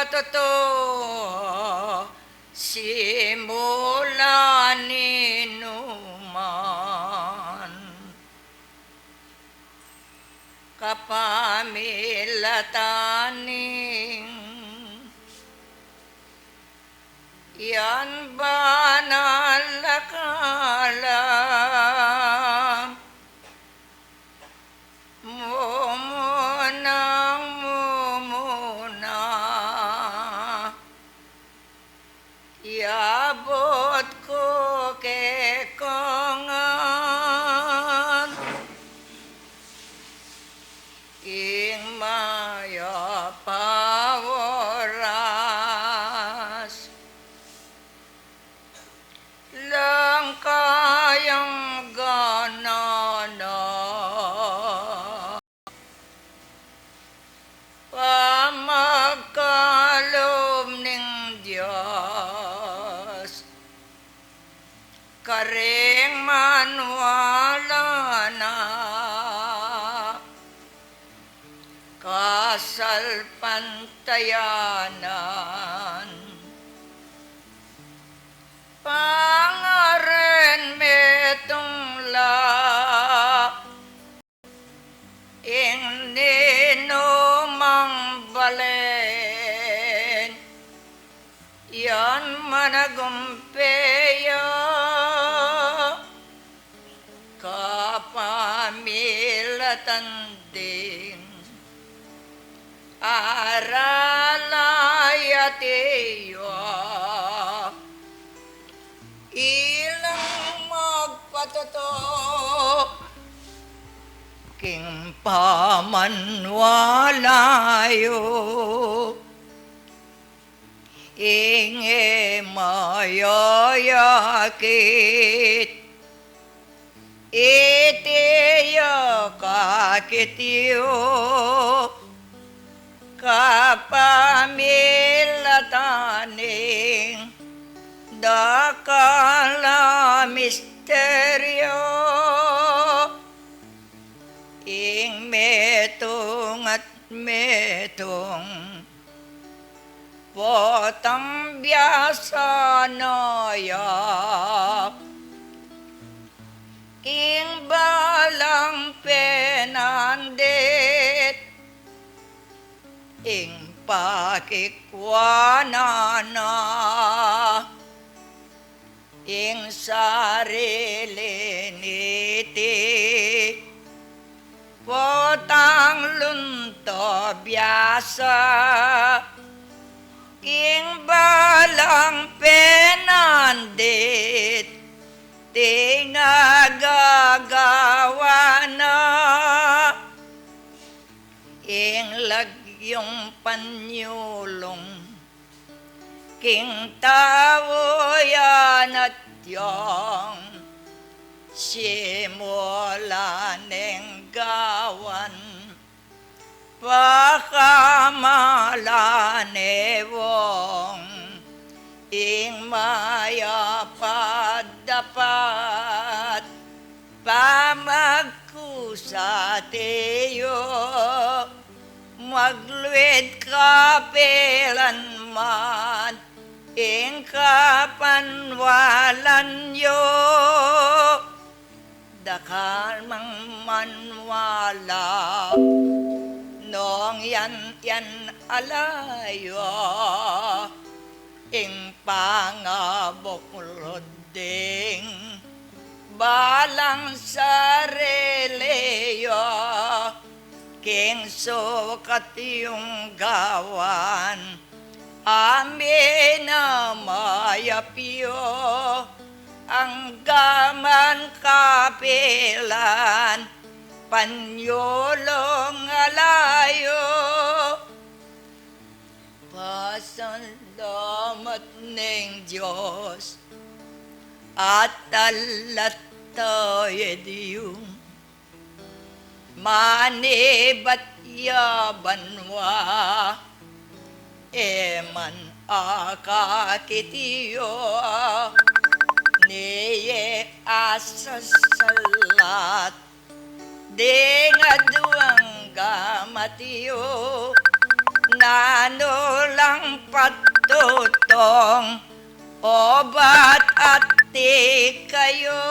patutu simula ninuman kapamilatan ning yan banal a kalam. Mumunang mumuna, yabut ku kekong ngan ing mayap a oras. Langkayang ganana, pamagkalub ning Dios, karing manwala na kasalpantayanan. Pangaren metung la ing ninumang balen, yan managumpe ya kapamilatan ding aral a yatyu. Ilang magpatutu king pamanwala yu, ing e mayayakit iti ya kakit yu, kapamilatan ning dakal a misteryu, ing metung at metung potang biasa na ya king balang penandit, ing pakikwanan na ing sarili niti potang lunto biasa, king balang penandit, ing agagawa na ing lagyung panyulung king tau yan at yang simula neng gawan, pakamalan ne wong ing mayap a dapat pamagkusati yu, magluid kapilan man ing kapanwalan yu. Dakal mang manwala nung yan, yan ala yu ing pangabuklud ding balang sarili yu, king sukat yung gawan, amin a mayap yu, anggaman kapilan panyulung ala yu. Pasalamat ning Dios at alat tayo diyu. Manibat ya banwa, e man akakit yu, ni e asasalat ding aduang gamat yu, Nanu lang patutong obat at di kayu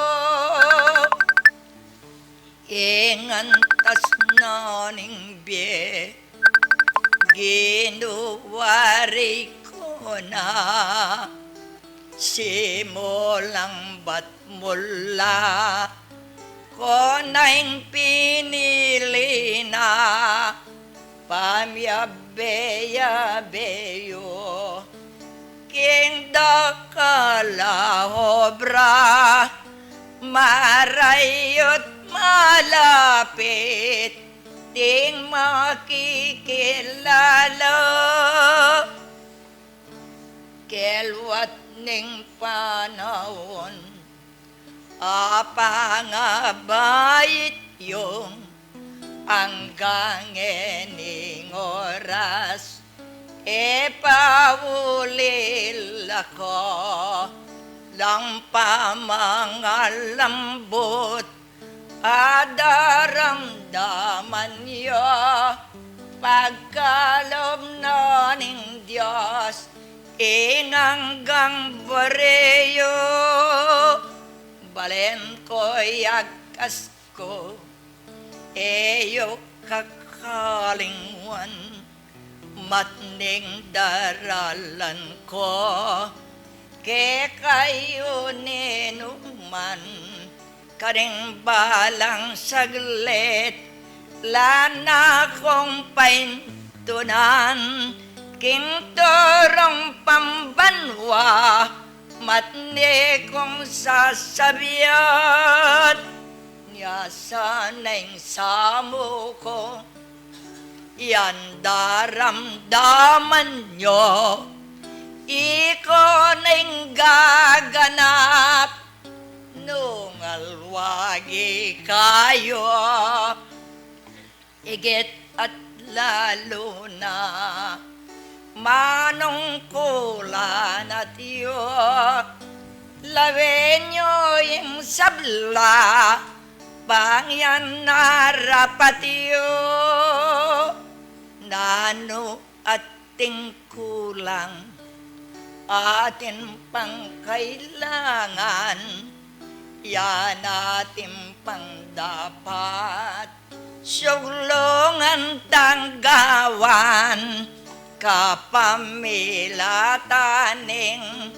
ingantas na ning bie, Ginu, wari ku na. Simulang bat mula ko na ing pinili na pamiabe-abe yu king dakal a obra, marayut malapit ding makikilala. Kelwat ning panaun a pangabait yung anggang ening oras, e paulil ako lang pamangalambut a daramdaman yu pagkalub na ning Dios ing anggang buri yu. Balen ku, yakas ku, e yu kakalingwan, matning daralan ku kekayu ninuman karing balang saglit, lana kung paintunan king turung pambanua, matni kung sasabian, nya sana ing samu ku, yan daramdaman yu, iko na ing gaganap nung alwagi kayu. Igit at lalu na manungkulan at yu, lawen yu ing sabla bang yan narapat yu. Nanu ating kulang, atin pang kailangan, yan atin pang dapat suglungan tang gawan, kapamilatan ning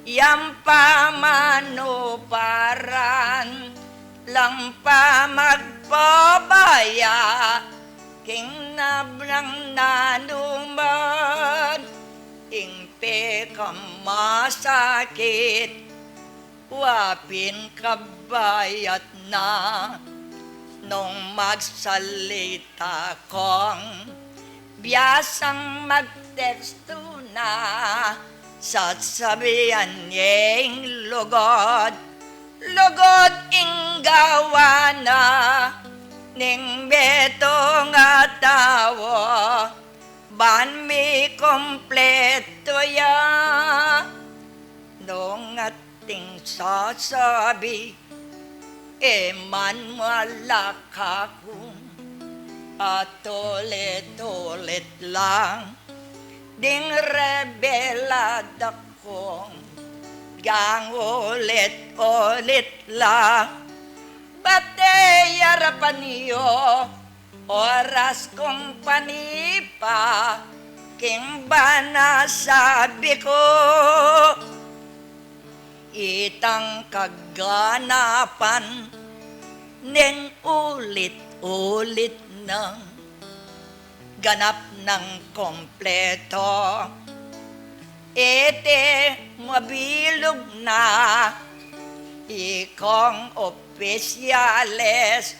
yang pamanuparan, lang pa magpabaya king nablang nanuman, ing pekamasakit wa pin kabayat na. Nung magsalita kung biasang magtekstu na, sasabian ye ing lugud, lugud ing gawa na ning metung a tau, ban mikumpletu ya. Nung ating sasabi, e man malakakung at ulit-ulit lang ding rebelada kung gang ulit-ulit lang. Bate arapan yu, oras kung panipa king bana sabi ku, itang kaganapan ning ulit-ulit nang ganap nang kompleto. Iti mabilug na ikong opisyales,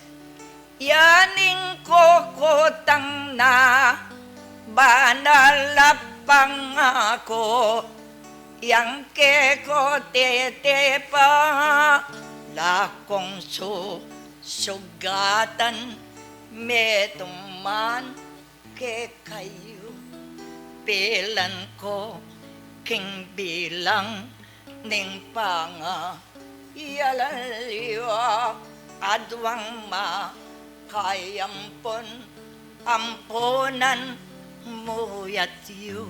yan ing kukutang na banal a pangaku, yang kekutiti pa lakung susugatan, metung man kekayu. Pilan ku king bilang ning pangayalan yu, aduang makayampun, ampunan muyat yu,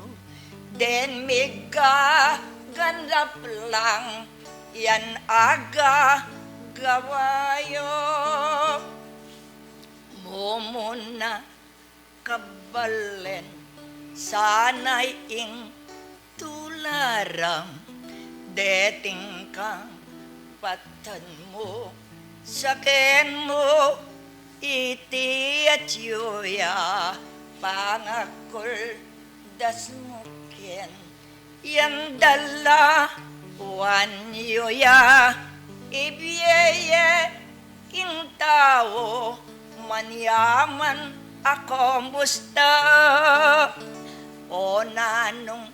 den migaganap lang yan agagawa yu. Mumuna kabalen sana ing tula ra, deting kapatad mu, saken mu, iti atyu ya pangakuldas mu ken. Yan dalawan yu ya ibie ye king tau, manyaman a kumusta, o nanung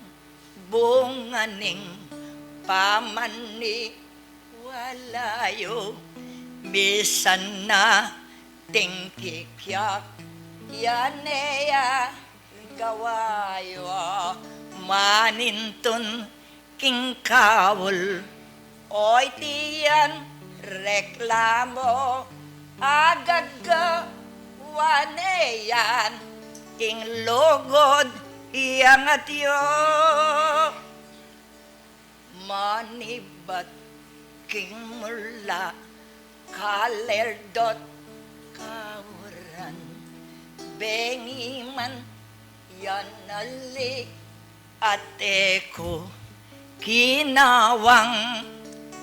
bunga ning pamaniwala yu? Misan na tingkikyak ya ne ya gawa yu, manintun king kaul, o iti yang reklamu, agagawa ne yan king lugud yang atyu. Manibat king mula, kalel dot kauran, bengi man yan ali, ate ku, kinawang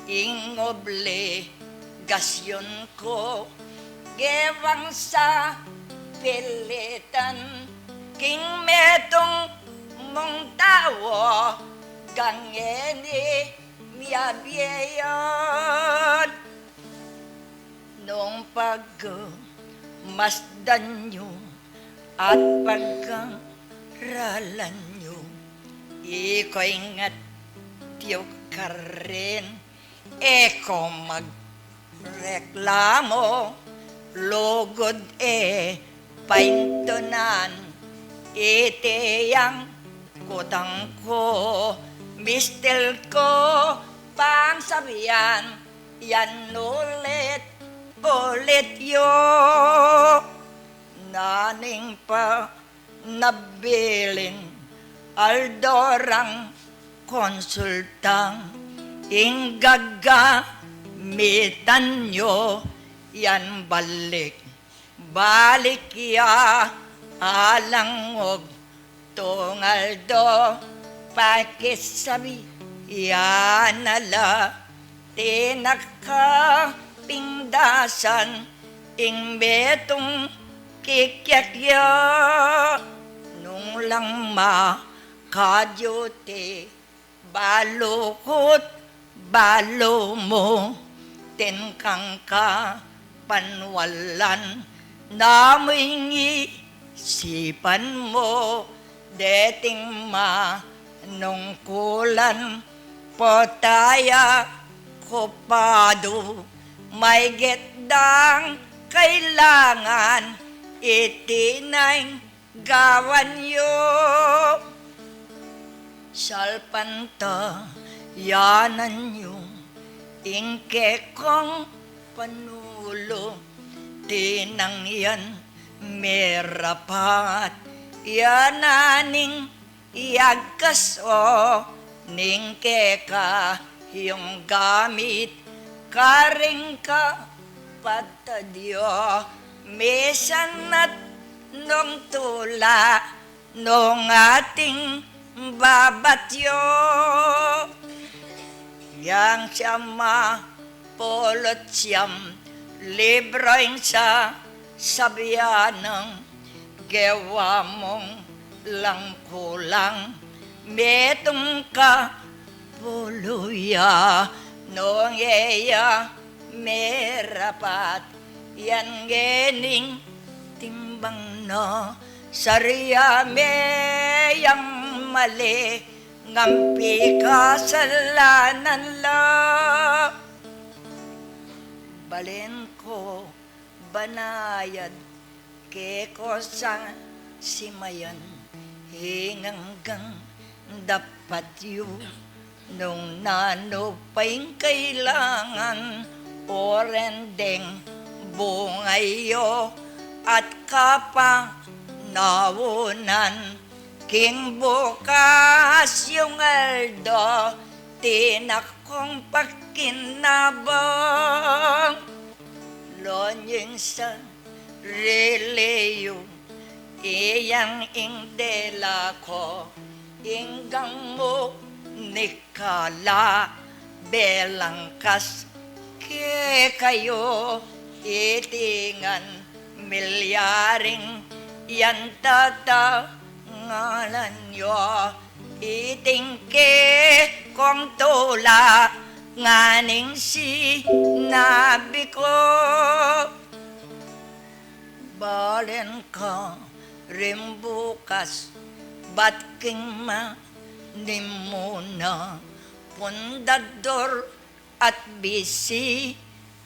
ing obligasyun ku, gewang sa pilitan king metung mung tau, gangeni miyabie yan. Nung pagmasdan yu at pagaralan yu, iko ingat yu karin, e ko magreklamu, lugud e paintunan, iti yang kutang ku, mistil ku, pangsabian yan ulit-ulit yu. Naning pa nabilin aldo rang konsultang, ing gagamitan yu yan balik-balik ya alang ugtung aldo, pakisabian na la, tinakapingdasan ing metung kikyak ya. Nung lang makadyuti, balu ku't balu mu, ten kang kapanwalan, namu ing isipan mu, deting manungkulan, potaya ku pa du, maygit dang kailangan, iti na ing gawan yu. Salpantayanan yu ing kekong panulu, tinang yan merapat, yan aning iagkas o ning keka yung gamit, karing kapatad yu, misan na't nung tula nung ating babatyu. Yang siyam a pulu't siyam libro ing sasabian nang gewa mung lang kulang metung kapulu ya, nung e ya merapat yan ngening timbang na sarya me yang mali ngang pikasalanan la. Balen ku banayad keko sasimayan, ing anggang dapat yu nung nanu pa ing kailangan, o rendeng bungay yu at kapanaunan King bukas yung aldo, tinak kong pakinabang. Lonying sa reliyu, iyang ing dela ko, inggang mu ni kala, belangkas kekayu, iti ngan milyaring yan tatangalan yu, iting kekong tula, ngan ing sinabi ku. Balen ka ring bukas, bat king manimuna, pundador at bisi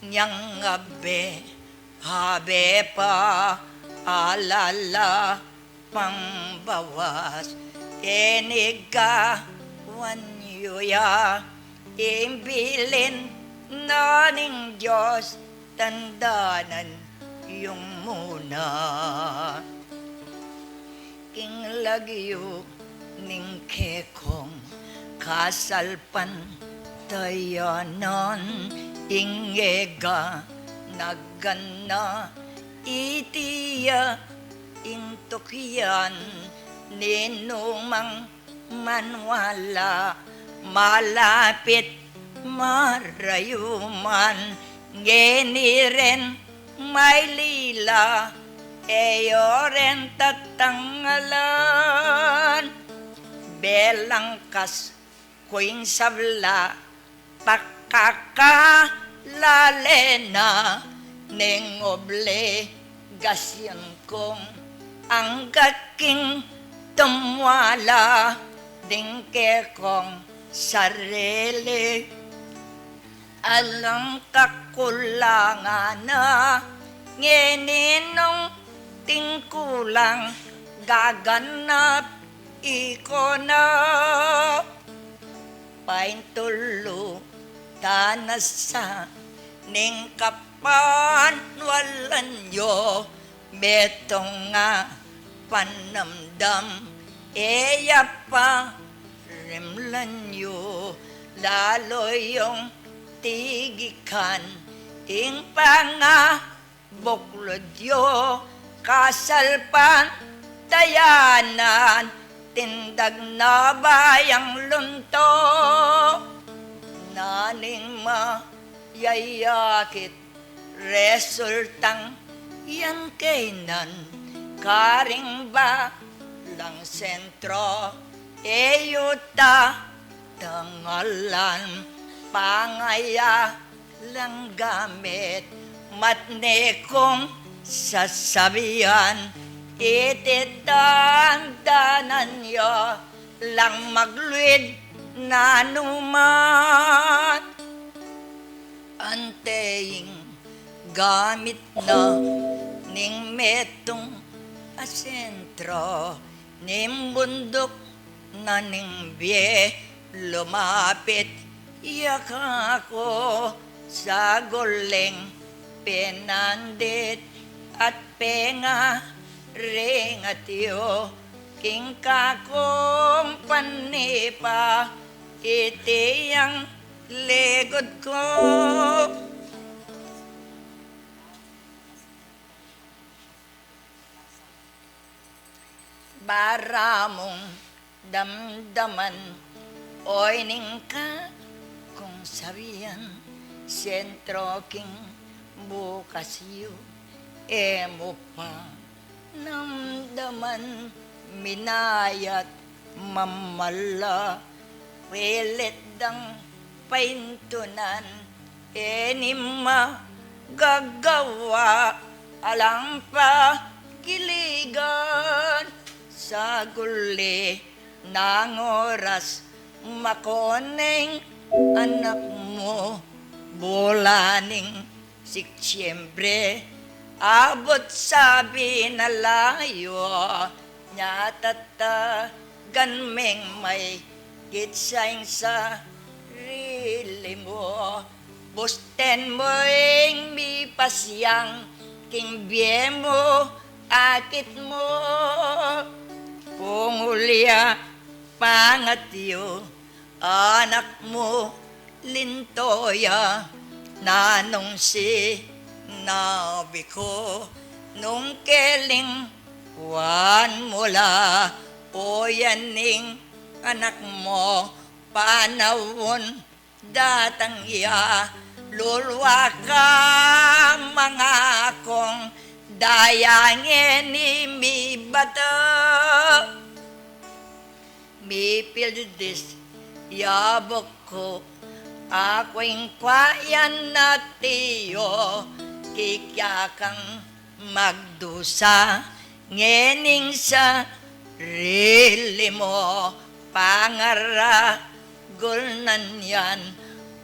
nyang abe, abe pa alala pambawas, e ni gawan yu ya ing bilin na ning Dios, tandanan yung muna. King lagyu ning kekong kasalpantayanan, ing e ga nagana, iti ya ing tukyan ni numang manwala, malapit marayu man, ngeni ren mailila, e yu ren tatangalan. Belangkas ku ing sabla, pakakalalena ning obligasyun kung angga king tumwala ding kekong sarili. Alang kakulangan na ngeni nung tingkulang gaganap iko na paintulu tanasa ning kapanwalan yu, metung a panamdam e ya pa rimlan yu, lalu yung tigikan ing panga buklud yu, kasalpantayanan, tindag na ba yang lunto? Naning mayayakit resultang yan kaynan, karing balang sentro, e yu ta tangalan, pangaya lang gamit, matne kung sasabian, iti tandanan yu lang magluid na numan. Ante ing gamit na ning metung a sentro ning bunduk na ning bie, lumapit ya kaku, sagul ling pinandit at pengaringat yu king kakung panipa, iti yang ligud ku. Bara mung damdaman, oy, ning kakung sabian, sentro king bukas yu, e mu pa namdaman, minayat mamala, pilit dang paintunan, e ni magagawa, alang pagiligan, saguli nang oras, makoneng anak mu, bulaning Setyembre, abut sabi na layu, nya tatagan meng maigit sa ing sarili mu, busten mu ing mipasyang king bie mu, akit mu. Kung ulya pangatyu, anak mu linto ya, nanung sinabi ku, nung kelingwan mu la, o yan ing anak mu, panaun datang ya, lulwa ka mangakung, daya ngeni mibatu. Mipildis ya buku, aku ing kwayan na tiyu, kikya kang magdusa, ngening sarili mu, pangaragul na niyan,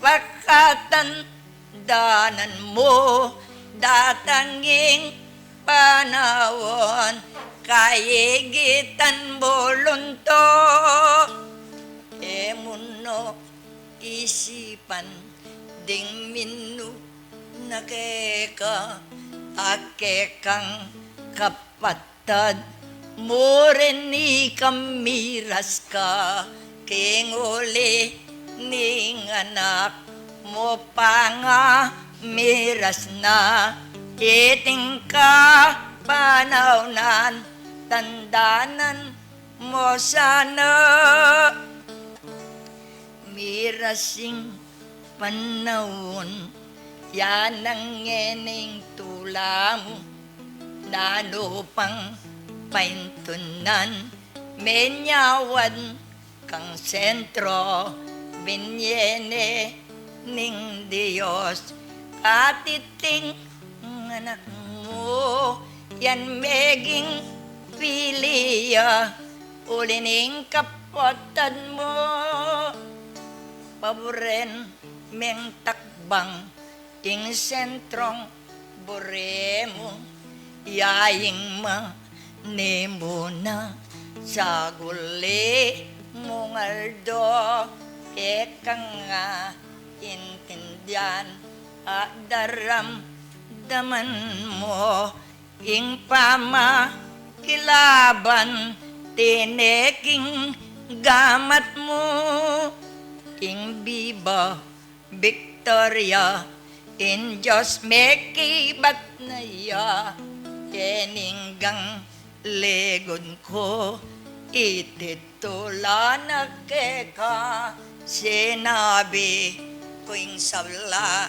pakatandanan mu, datang ing panaun, kayigitan buluntu, e mu no isipan, ding minuna keka, a kekang kapatad, murin ika miras ka, king uli ning anak mu pa nga miras na, iting kapanaunan, tandanan mu sana. Miras ing panaun, ya nang ngening tula mu, nanu pang paintunan, menyawad kang sentro, binye ne ning Dios, katiting anak mu, yan meging pili ya, uli ning kapatad mu. Paburen meng takbang ing sentrong bure mu, ya ing manimuna saguli mung aldo, keka nga intindian at daramdaman mu, ing pamakilaban tine king gamat mu, ing biba Victoria, ing Dios mekibat na ya, keninggang ligud ku, iti tula na keka, sinabi ku ing sabla,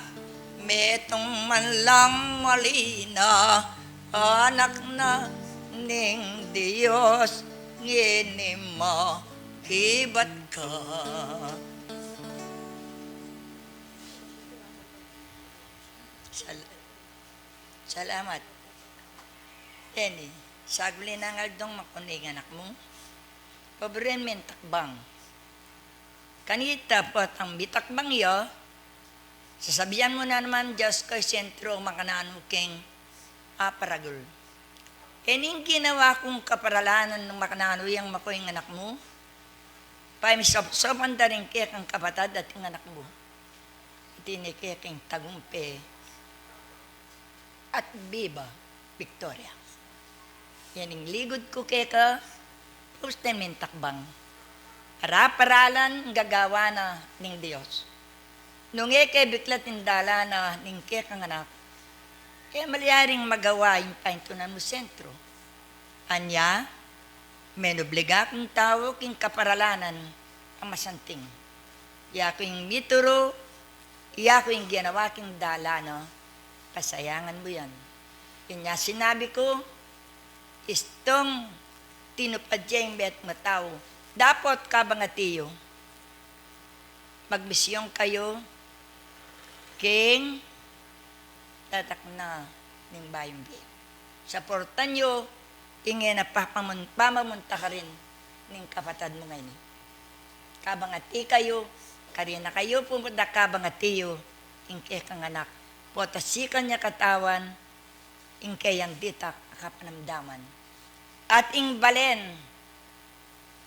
metung man lang mali na, anak na ning Dios, ngeni makibat ka. Sal-, salamat. Teni, saguli nang aldong makuning anak mu. Paburen meng takbang. Kanita potang mitakbang ya, sasabian mu na naman, Dios ku, sentro makananu keng aparagul. E ning ginawa kung kaparalanan nung makananu yang makuning anak mu, pamisopsopan da ring kekang kapatad at ing anak mu. Iti ne kekeng tagumpe at biba Victoria. Yan ing ligud ku keka, pusten meng takbang. Para-paralan gagawan na ning Dios. Nung e ke biklat ing dalan na ning kekang anak, e malyaring magawa ing paintunan mu sentro. Anya, menubliga kung tau king kaparalanan a masanting. Iya ku ing mituru, iya ku ing ginawa king dalan na, kasayangan mu yan. Inya sinabi ku, istung tinupad ya ing metung a tau. Dapot kabang atiyu, magmisyun kayu king tatakna ning bayung bie. Saportan yu ing e na papamun-, pamamunta karin ning kapatad mu ngeni. Kabang ati kayu, karin na kayu pumuda kabang atiyu, ing kekang anak. Potasikan ya katawan, ing keyang ditak a kapanamdaman. At ing balen,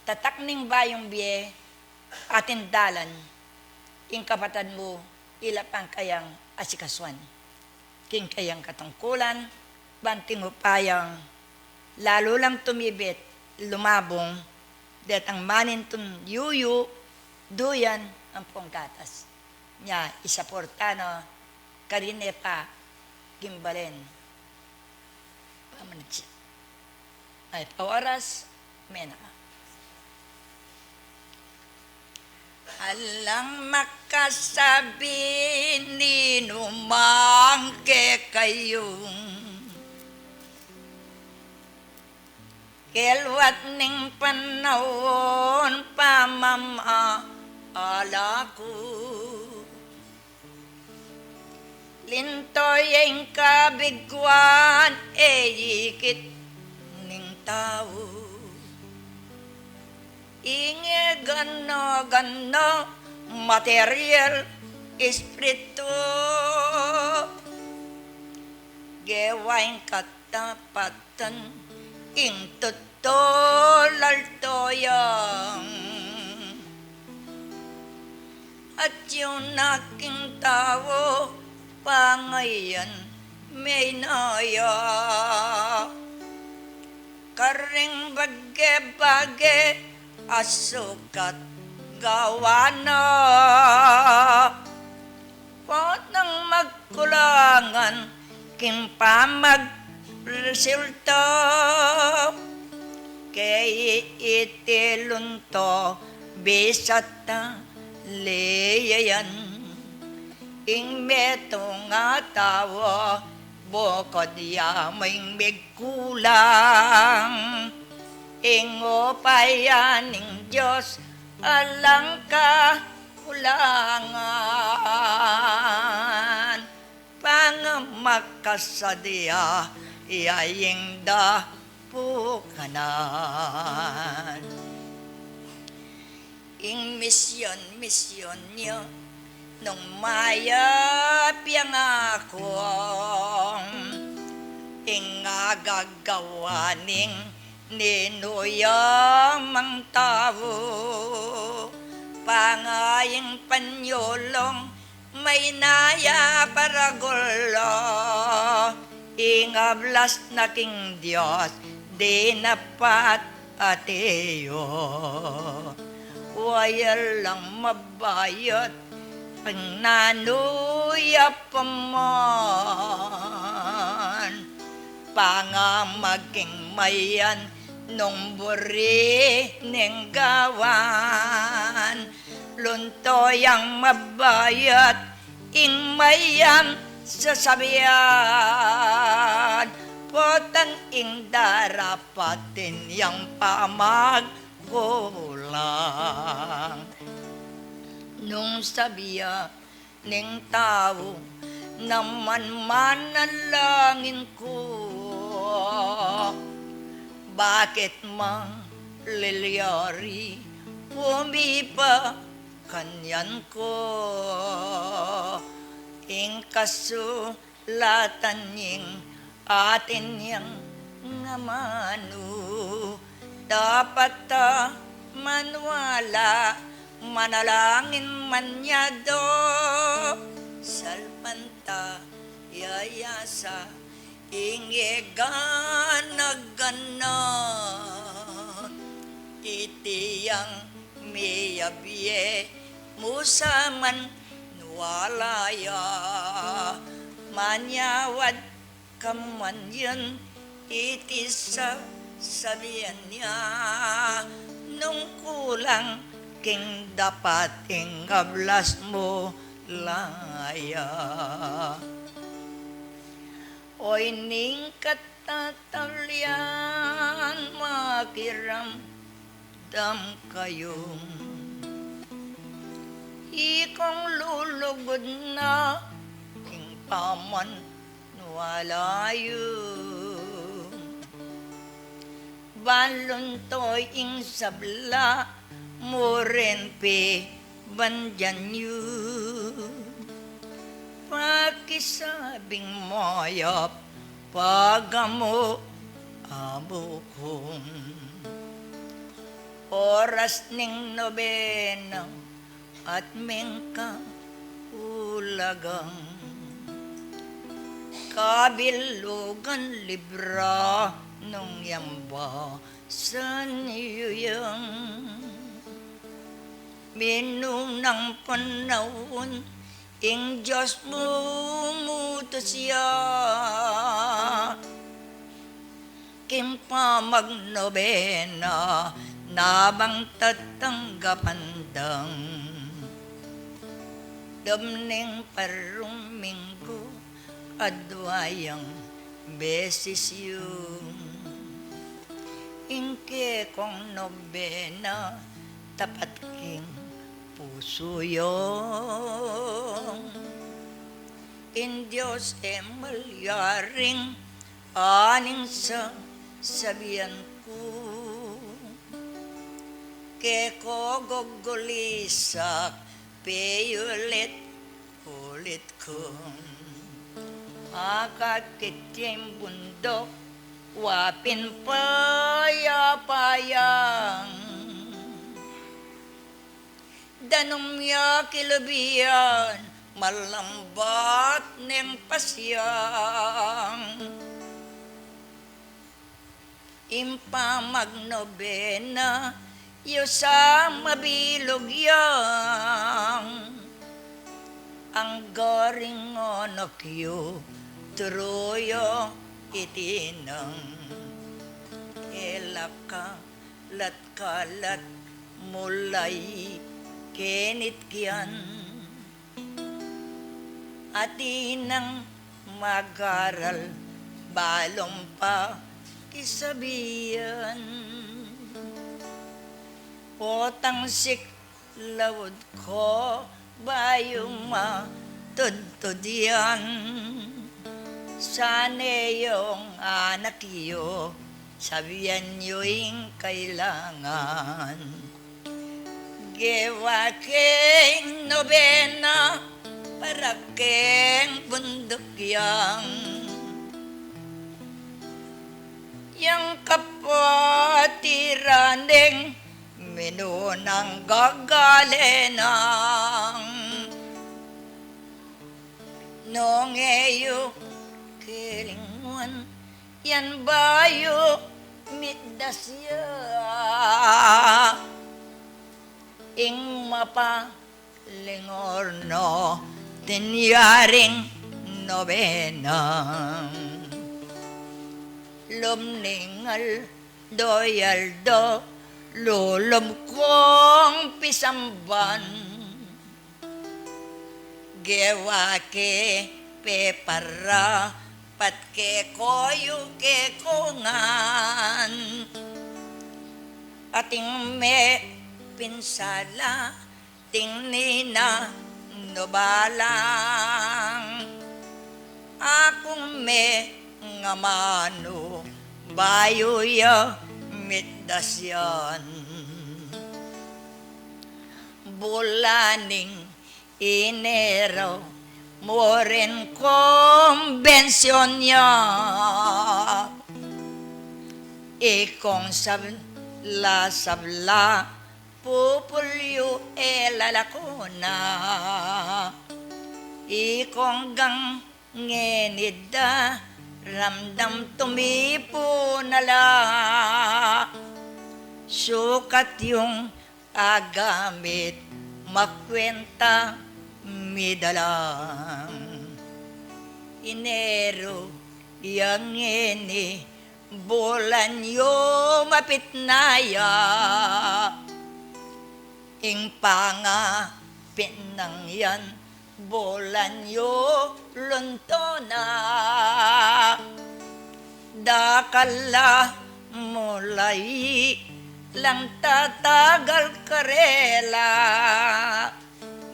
tatak ning bayung bie, at ing dalan, ing kapatad mu, ila pang kayang asikasuan. King kayang katungkulan, banting upayang, lalu lang tumibit, lumabung, detang manintun yuyu, duyan ampong gatas. Nya, isaporta na karin e pa gimbalen. Pamanagsi. Ay, paoras, mena. Alang makasabi ninumang kekayung kelwat ning panaun pamamaala ku. Linto ya ing kabiguan, e ikit ning tau. Ing e gana-gana, material, espiritu. Gewa ing katapatan, ing tutu laltuyang. Atiu na king tau, pangayan menaya. Karing bage-bage, asukat gawa na. Potang magkulangan king pamagresulta, kaya iti lunto bisat ta leyayan. Ing metung a tau bukod ya mu ing migkulang, ing upaya ning Dios alang kakulangan. Pangamakasadya ya ing dapukanan. Ing misyon, misyon yu nung mayap yang akong, ing agagawa ning ninu ya mang tau. Pangaying panyulung, maynaya paragul la, ing ablas na king Dios, dinapat atiu. Wayal lang mabayat, ing nanu ya pa man. Pangamaging mayan nung buri ning gawan. Lunto yang mabayat ing mayan sasabian, potang ing darapatin yang pamagkulang. Nung sabia ning tau, naman manalangin ku, bakit mang lilyari pumipa kanyan ku. Ing kasulatan ning atin yang amanu, dapat ta maniwala, manalangin man yatu, salpanta yayasa, ing e gana-gana, iti yang miyabie mu sa man, maniwala ya, manyawad ka man yan, iti sasabian ya, nung kulang king dapat ing ablas mu la ya. Oy ning katataulian, makiramdam kayu, ikong lulugud na king paman maniwala yu. Ban lunto ing sabla mu rin pibandian yu. Pakisabing mayap pagamu-amu kung oras ning nobena at mengkaulagang. Kabilugan libra nung yambasan yu yang minunang panaun, ing Dios mumutus ya king pamagnobena, na bang tatanggapan dang. Lub ning parung minggu, adwa yang beses yu. Ing kekong nobena, tapat king pusu yu. Ing Dios e malyaring aning sasabian ku. Keko gogulisak, peyulit-ulit kung akakit king bunduk, wa pin payapa yang. Danum ya kilub yan, malambat neng pasiang. Ing pamagnobena yu sa mabilug yang, anggaring anak yu, turu yu iti nang. Kela ka lat kalat mulai kenit kian. Atin nang mag-aral, balum pa kisabian. Potang siklaud ko, bayu matudtud yan. Sane yung anak yu, sabian yu ing kailangan. Gewa keng nobena para keng bunduk yang. Yang kapatiran deng minunang gagalenang. Nung e yu kelinguan, yan bayu mitdas ya. Ing mapalingor no tinyaring nobena. Lub ning aldo-aldo, lulub kong pisamban. Gewa ke pepara, pat ke koyu kekongan. Ating me pinsala, ting nina no balang. Akung me ngamanu, bayu ya mitdas yan. Bulaning Enero, murin kombensyun ya. Ikong sabla-sabla, pupulyu e lalako na. Ikong gang ngeni da, ramdam tumipu na la. Sukat yung agamit, makwenta midalang. Enero, yang ngeni, bulan yu mapit na ya. Ing pangapit nang yan, bulan yu lunto na. Dakal la mulai lang tatagal karela.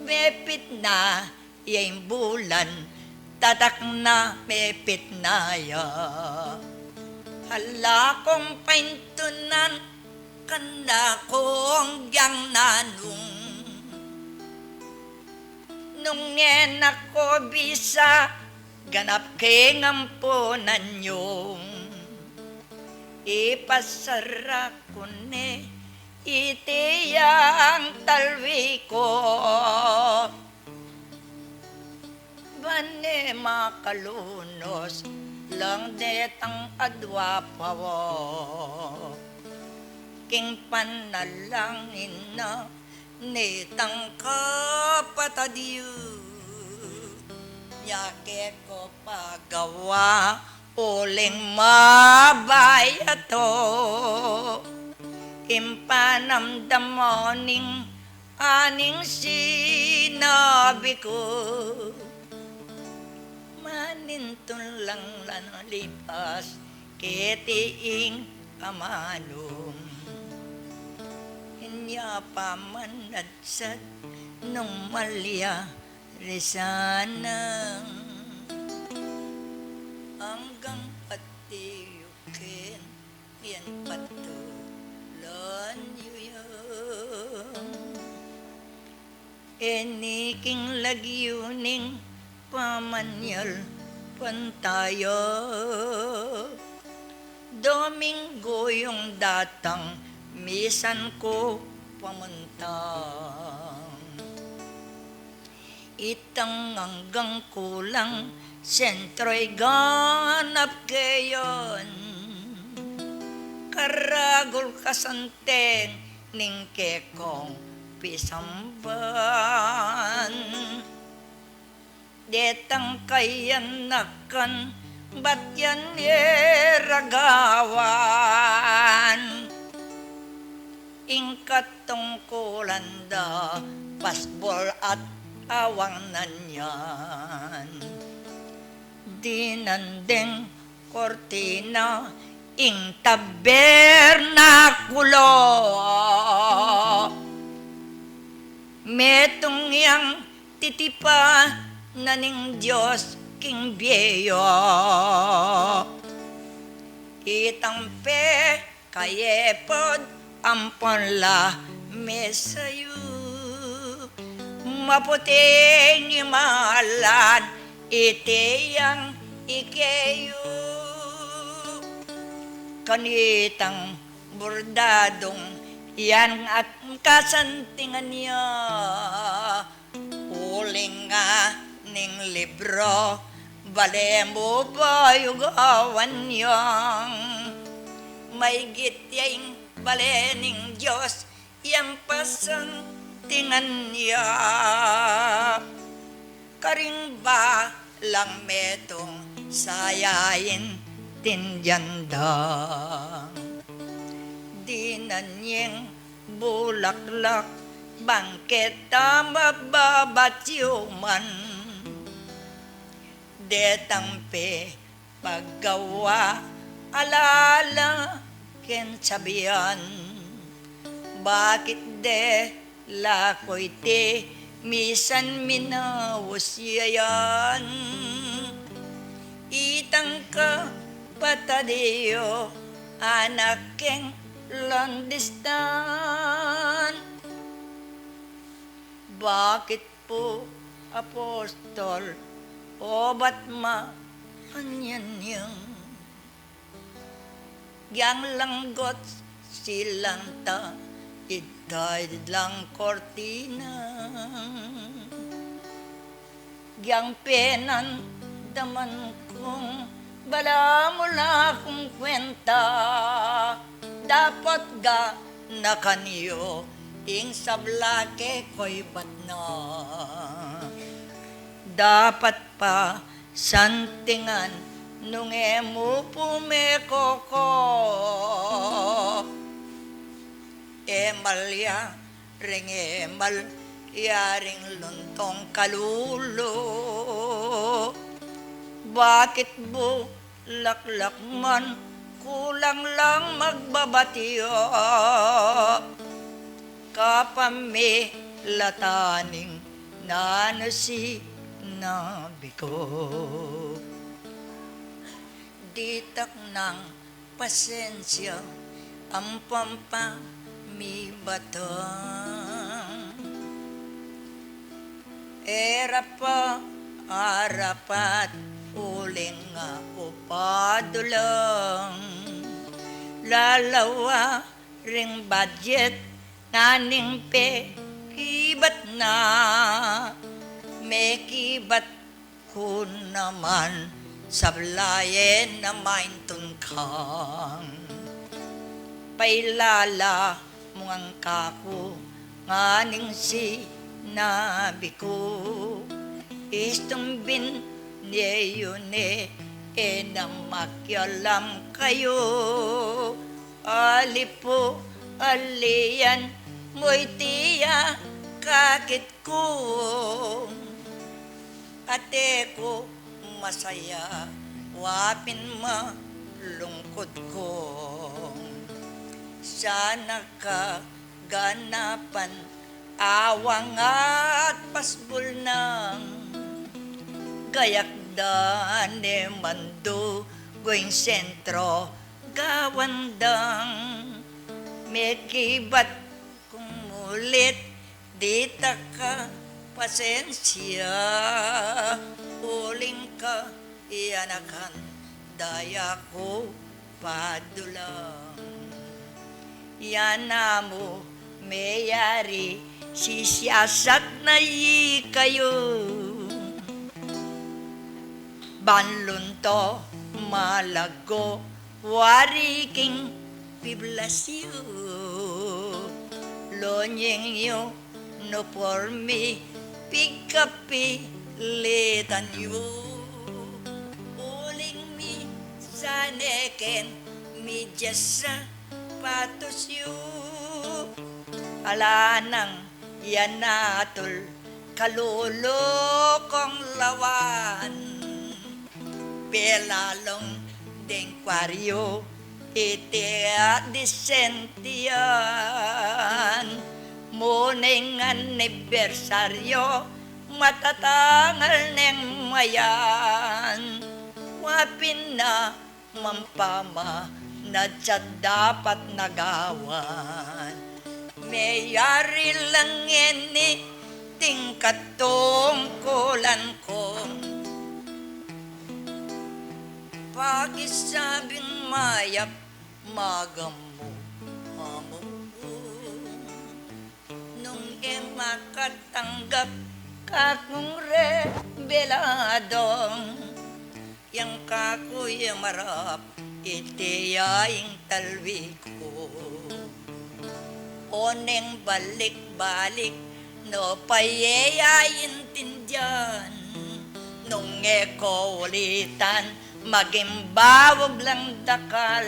Mepit na ya ing bulan, tatak na mepit na ya. Ala kong paintunan, kanda kong gyang nanung. Nung e na ko bisa, ganap king ampunan yung. Ipasara ku ne iti yang talwi ko. Pane makalunus lang detang adwa pa wo. King panalangin na nitang kapatad yu, nya keko pagawa uling mabayat to. Ing panamdaman ning aning sinabi ku, manintun lang lan lipas keti ing amanung. Inya pa man nadsad nung malya risanang anggang pati yu ken yan patulan yu yang. E ni king lagyu ning pamanyal pantaya, Domingo yung datang misan ku pamuntang. Itang anggang kulang sentro i ganap keyan. Karagul kasanteng ning kekong pisamban. Detang kayanakan bat yan e ragawan. Ing katungkulan da pasbol at awang na niyan. Dinan deng kortina ing tabernakulo. Metung yang titipa na ning Dios king bie yu. Itang pe kayepod ampon la mesa yu. Maputing imalan iti yang ike yu. Kanitang bordadung yan at kasantingan ya. Uling aning libro, bale mu bayugawan yang. Maygit ya ing bale ning Dios, yang pasantingan ya. Karing balang metung sayain tindian da. Dinan yeng bulaklak bangketa mababat yu man. Detang pe pagawa alala ken sabian. Bakit de la ku iti misan minaus ya yan. Itang kapatad yu anak keng long distance. Bakit pu apostol obat ma anyan yang. Yang langgot silanta itay lang kortina. Yang penan daman kung bala mu la kung kwenta. Dapat ga na kaniyu ing sabla ke koy batna. Dapat pa santingan nung e mu pumekoko. E malya ring e malya ring luntong kalulu. Bakit bu laklak man kulang lang magbabatio. Kapamilatan ning nanu sinabi ku. Ditak nang pasensya ampon pamibatang. E ra pa arapat uling aku padulang. Lalawa ring budget nganing pekibat na. Mekibat Ku naman sablayan a maintun kang pailala mu ngan kaku ngan ing sinabi ku. Istung binye yu ne, e na makialam kayu. Ali pu, ali yan, mu iti ya kakit ku. Ate ku masaya, wa pin malungkut ku. Sana kaganapan awang at pasbul nang gayak da ne mandugu ing sentro gawan dang mekibat kung mulit, di ta ka pasensya, uling kayanakan da ya ku padulang. Yana mu meyari sisiyasat na ikayu. Ban lunto malago wari king piblasyu. Lonyeng yu nu pormi pigkapilitan yu. Uling mi sane ken midyas a patus yu. Ala nang yanatul kalulu kung lawan. Pelalung deng kwaryu iti a disentian. Mu neng anibersaryu matatangal neng mayan. Wa pin na mampamanadsat dapat na gawan. Meyari lang ngeni ding katungkulan kung pakisabing mayap magamu-amu. Nung e makatanggap kakung rebeladong, yang kaku ya marap iti ya ing talwi ku. O neng balik-balik, nu pa ye ya intindian. Nung e ko ulitan, maging bawag lang dakal.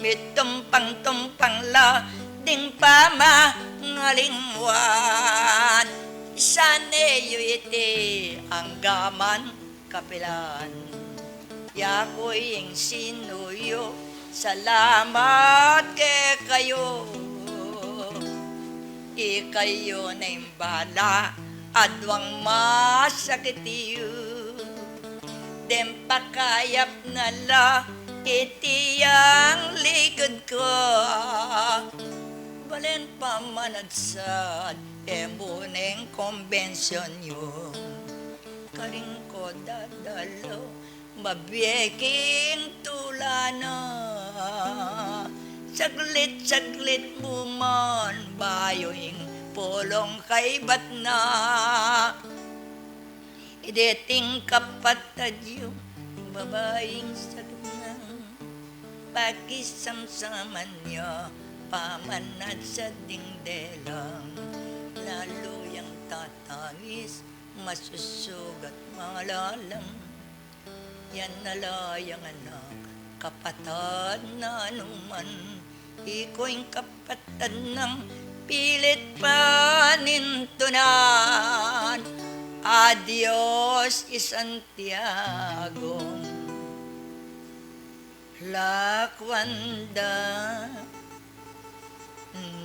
Mitumpang-tumpang la ding pamangalingwan. Sane yu iti anggaman kapilan. Yaku ing sinuyu, salamat kekayu. Ikayu na ing bala, aduang masakit yu. Deng pakayap na la iti yang likut ku. Balen pamanadsat, e mu neng kumbensyon yu. Karin ku dadalu, mabie king tula na. Saglit-saglit mu man bayu ing pulung kaybat na. Iti ing kapatad yu, babaing sakit na. Pakisamsaman ya, pamanadsat ding delang. Lalu yang tatangis, masusugat malalam. Yan na la yang anak, kapatad na numan. Iku ing kapatad nang pilit panintunan. Adios, i Santiago. Lakwan da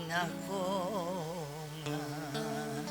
na ku ngan.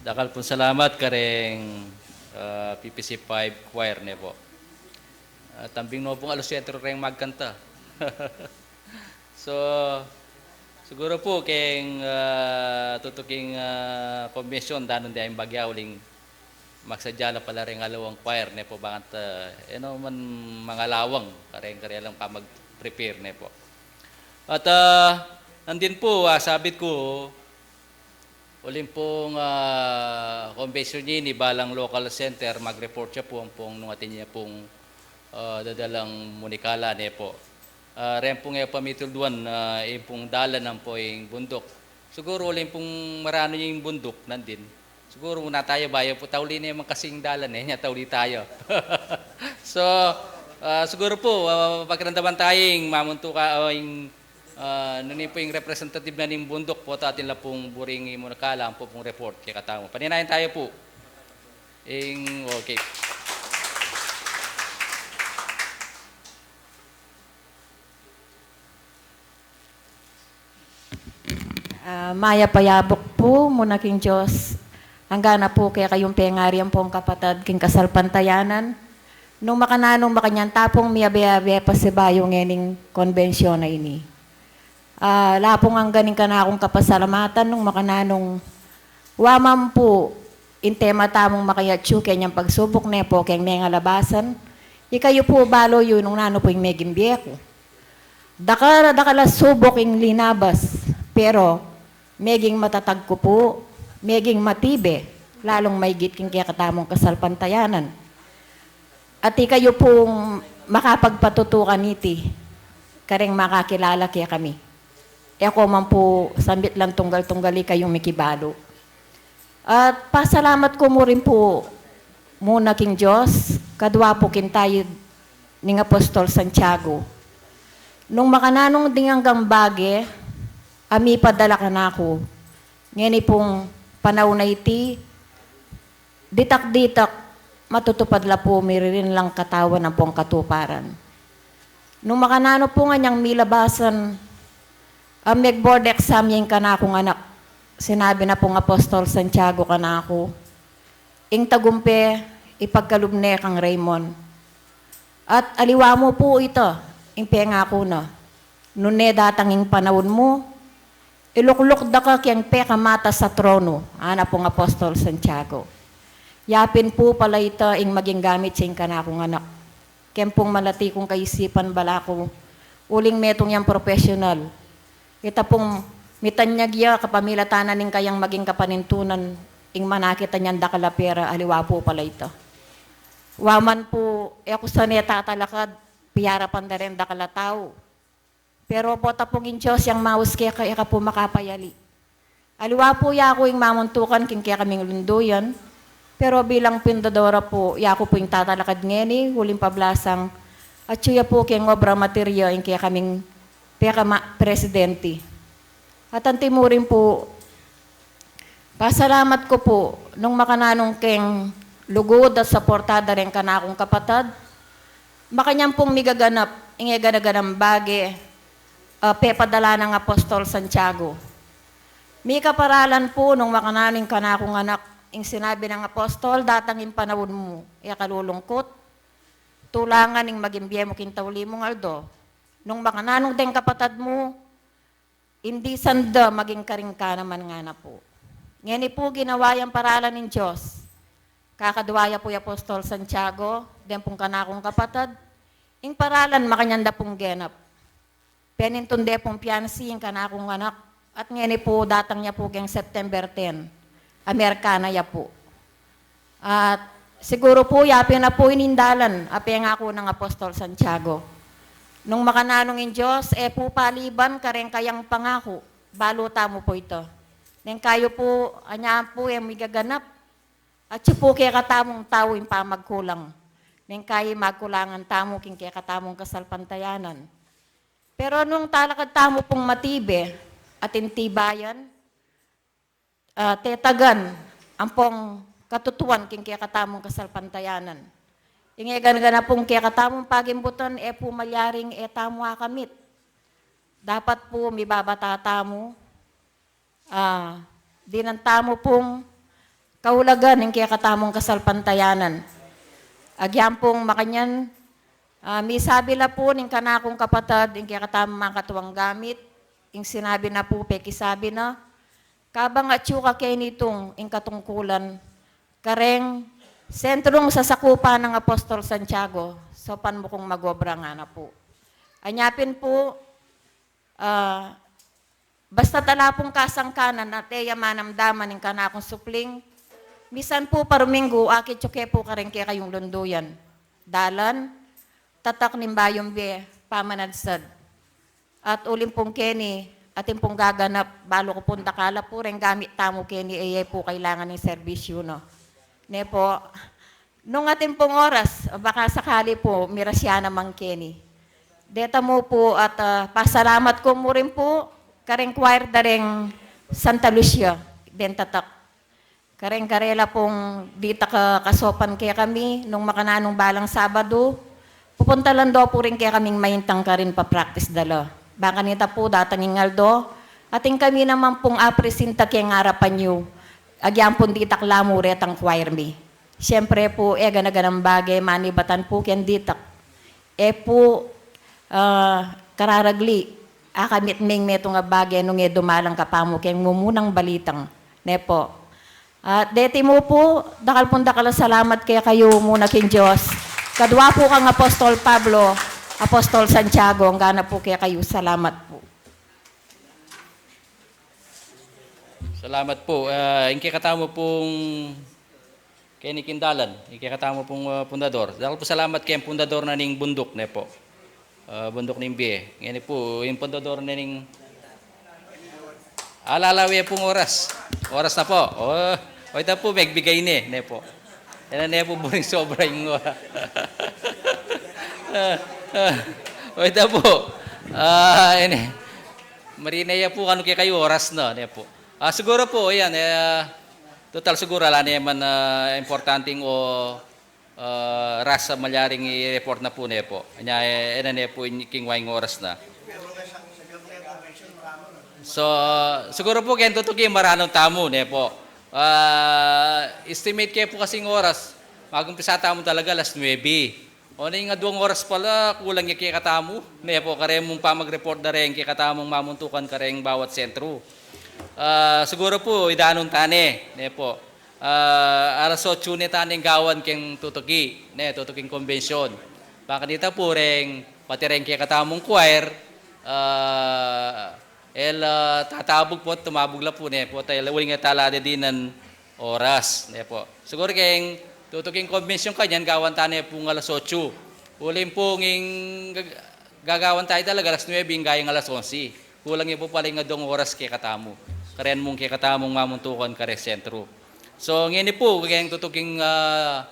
Dakal pung salamat kareng, ah, P P C five Choir, ne po. Ah, tambing no pung alas siyete reng magkanta. So, siguru po keng, ah, tutuking, ah, convention, danun deng bagya uling magsadya la pala reng alawang choir, ne po, bakanta, eh, no man mangalawang kareng karelang pamag-prepare, ne po. At, ah, nandin po, ah, sabit ku, uling pung, ah, convention ini, balang local center, mag-report ya pu ampong nung atin ya pung, ah, dadalang munikala, ne po. Ah, reng pung e pamitulduan, ah, ing pung dalan ampo ing bunduk. Siguru uling pung maranu ing bunduk nandin. Siguru na taya bayu pu tauli ne mang kasing dalan, e, nya tauli taya. So, ah, siguru pu, ah, pakiramdaman taya ing mamuntukan, ah, ing Ah, nune pu ing representative na ning bunduk, pota atin la pung buring munikala ampo pung report kekatamu. Paninayan taya pu. Ing, okay. Ah, mayap a yabuk pu muna king Dios. Angga na pu kekayung pengari ampong kapatad king kasalpantayanan. Nung makananu makanyan ta pung miyabe-abe pasibayu ngening konbensyon a ini. Ah, lapung angga ning kanakung kapasalamatan nung makananung wa man pu ing tema tamung makayatsu kenyang pagsubuk ne po keng mengalabasan. Ikayu pu balu yu nung nanu pu ing meging bie ku. Dakal, dakal a subuk ing linabas, pero meging matatag ku pu, meging matibe, lalung maigit king kekatamung kasalpantayanan. At ikayu pung makapagpatutukan iti, kareng makakilala kekami. E ko man pu sambit lang tunggal-tunggal ikayung mikibalu. At pasalamat ku mu rin pu muna king Dios, kadwa pu king tayud ning Apostol Santiago. Nung makananung ding anggang bage a mipadala kanaku, ngeni pung panaun a iti, ditak-ditak, matutupad la pu mi rin lang katawan ampong katuparan. Nung makananu pu nganyang milabasan a meg-board exam ya ing kanakung anak, sinabi na pung Apostol Santiago kanaku, ing tagumpe ipagkalub ne kang Raymond. At aliwa mu pu ita, ing pengaku na, nune datang ing panaun mu, ilukluk da ka keng pekamatas a tronu, ana pung Apostol Santiago. Ya pin pu pala ita ing maging gamit ya ing kanakung anak. Keng pung malati kung kaisipan balaku, uling metung yang professional. Ita pung mitanyag ya kapamilatan na ning kayang maging kapanintunan, ing manakit a nyang dakal a pera, aliwa pu pala ita. Wa man pu, e ku sa ne tatalakad, piyarapan da ring dakal a tau. Pero pota pung ing Dios yang maus keka, e ka pu makapayali. Aliwa pu yaku ing mamuntukan king kekaming lunduyan, pero bilang pundadora pu, yaku pu ing tatalakad ngeni, uling pablasang, atyu ya pu keng obra materya ing kekaming pekama-, presidenti. At anti mu rin pu, pasalamat ku pu, nung makananung keng lugud at suporta da ring kanakung kapatad, makanyan pung migaganap, ing e gana-ganang bage, a, pepadala nang Apostol Santiago. Mikaparalan pu nung makananu ing kanakung anak, ing sinabi nang Apostol, datang ing panaun mu, e ka lulungkut, tulangan ing maging bie mu king tauli mung aldo. Nung makananu deng kapatad mu, indi sanda maging karing ka naman ngana pu. Ngeni pu ginawa yang paralan ning Dios. Kakadwa ya pu i Apostol Santiago, deng pung kanakung kapatad, ing paralan makanyan da pung genap. Penintun de pung piansi ing kanakung anak, at ngeni pu datang ya pu keng September ten, Amerikana ya pu. At siguru pu, ya pin na pu ing dalan a pengaku nang Apostol Santiago. Nung makananu ing Dios, e pu paliban kareng kayang pangaku, balu tamu pu ita. Neng kayu pu, anya pu e migaganap, atyu pu kekatamung tau ing pamagkulang. Neng kayi magkulangan tamu king kekatamung kasalpantayanan. Pero nung talakad tamu pung matibe at intibayan, ah, tetagan ampong katutuan king kekatamung kasalpantayanan. Ing e gana-gana pung kekatamung pagimbutan, e pu malyaring e tamu akamit. Dapat pu mibabata tamu, ah, dinan tamu pung kaulagan ing kekatamung kasalpantayanan. Agyang pung makanyan, ah, misabi la pu ning kanakung kapatad ing kekatamung makatuang gamit, ing sinabi na pu, pekisabi na, kabang atyu ka keni tung ing katungkulan kareng sentrung sasakupan nang Apostol Santiago, saupan mu kung mag-obra, ngana pu. Anya pin pu, ah, basta ala pung kasangkanan at e ya manamdaman ing kanakung supling, misan pu paruminggu, akit yu ke pu kareng kekayung lunduyan. Dalan, tatak ning bayung bie, pamanadsad. At uling pung keni, atin pung gaganap, balu ku pung dakal la pu reng gamit tamu keni, e ye pu kailangan ing serbisyu, no? Ne pu, nung atin pung oras, baka sakali pu, mirasya naman keni. Deta mu pu at, ah, pasalamat ku mu rin pu kareng choir da reng Santa Lucia, deng tatak. Kareng karela pung ditak a kasaupan kekami, nung makananung balang Sabadu, pupunta la do pu rin kekaming maintang karin pa-practice da la. Bang kanita pu datang ing aldo, atin kami naman pung apresinta keng arapan yu, agyang pung ditak la mu retang choir mi. Siyempre pu, e gana-ganang bage manibatan pu keng ditak. E pu, ah, kararagli, akamit ming metung a bage nung e dumalan kapamu keng mumunang balitang, ne pu. At deti mu pu, dakal pung dakal a salamat kekayu muna king Dios. Kadua pu kang Apostol Pablo, Apostol Santiago, anggana pu kekayu, salamat pu. Salamat pu. Ah, ing kekatamu pung keni king dalan, ing kekatamu pung, ah, pundador. Dakal pu salamat keng pundador na ning bunduk, ne pu. Ah, bunduk ning bie. Ngeni pu, ing pundador na ning, ala la we pung oras. Oras na pu. O, o ita pu, megbigay ne, ne pu. Ena ne pu, buring sobra ing oras. Ah, ah. O ita pu. Ah, ini. Marine ya pu kanu kekayu, oras na, ne pu. Ah, siguru pu, yan, e, total siguru ala ne man, ah, importanting o, ah, oras a malyaring i-report na pu, ne pu. Nya, e, e na ne pu ing king wayang oras na. So, siguru pu keng tutuki maranun tamu, ne pu. Ah, estimate ke pu kasing oras, magumpisa tamu talaga alas nuebe. O, ning aduang oras pala, kulang ya kekatamu, ne pu, kareng pamag-report da reng kekatamung mamuntukan kareng bawat sentru. Ah, siguru pu, idanun ta ne, ne pu. Ah, alas otsu ne ta neng gawan keng tutuki, ne, tutuking konbensyon. Bang kanita pu reng, pati reng kekatamung choir, ah, el, ah, tatabug pu, tumabug la pu, ne pu, ta el, uling e ta la dinan oras, ne pu. Siguru keng tutuking konbensyon kanyan, gawan ta ne pung alas otsu. Uling pung ing gag-, gagawan tayu talaga alas nuebe, ing gayang alas onse. Kulang ya pu pala ing aduang oras kekatamu. Karen mung kekatamung mamuntukan kareng sentru. So, ngeni pu, keng tutuking, ah,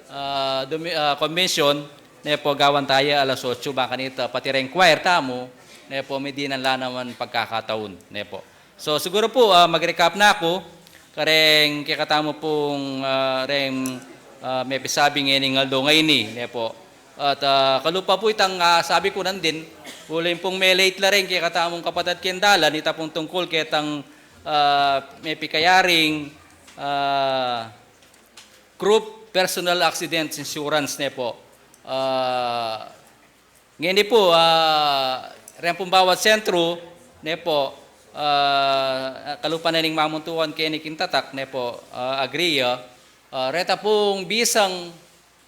ah, dumi-, ah, konbensyon, ne pu, gawan tayu alas otsu, bang kanita, pati reng choir tamu, ne pu, midinan la naman pagkakataun, ne pu. So, siguru pu, ah, mag-recap na ku, kareng kekatamu pung, ah, reng, ah, mepisabi ngening aldo ngeni, ne pu. At, ah, kalupa pu itang, ah, sabi ku nandin, uling pung me-late la reng kekatamung kapatad keng dalan, ita pung tungkul ketang, ah, mepikayaring, ah, Group Personal Accident Insurance, ne pu. Ah, ngeni pu, ah, reng pung bawat sentru, ne pu, ah, kalupa na ning mamuntukan keni king tatak, ne pu, ah, agree ya, ah, reta pung bisang,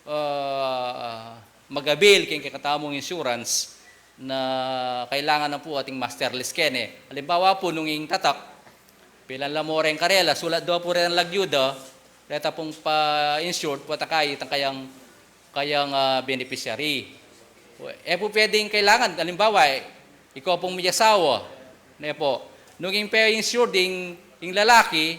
ah, mag-avail keng kekatamung insurance, na kailangan na pu ating master list keni. Alimbawa pu, nung ing tatak, pilan la mu reng karela, sulat da pu reng lagyu da, reta pung pa-insured, pota kayi itang kayang, kayang, ah, beneficiary. E pu pwedeng kailangan, alimbawa, e, ikaw pung miyasawa, ne pu. Nung ing pa-insured ing, ing lalaki,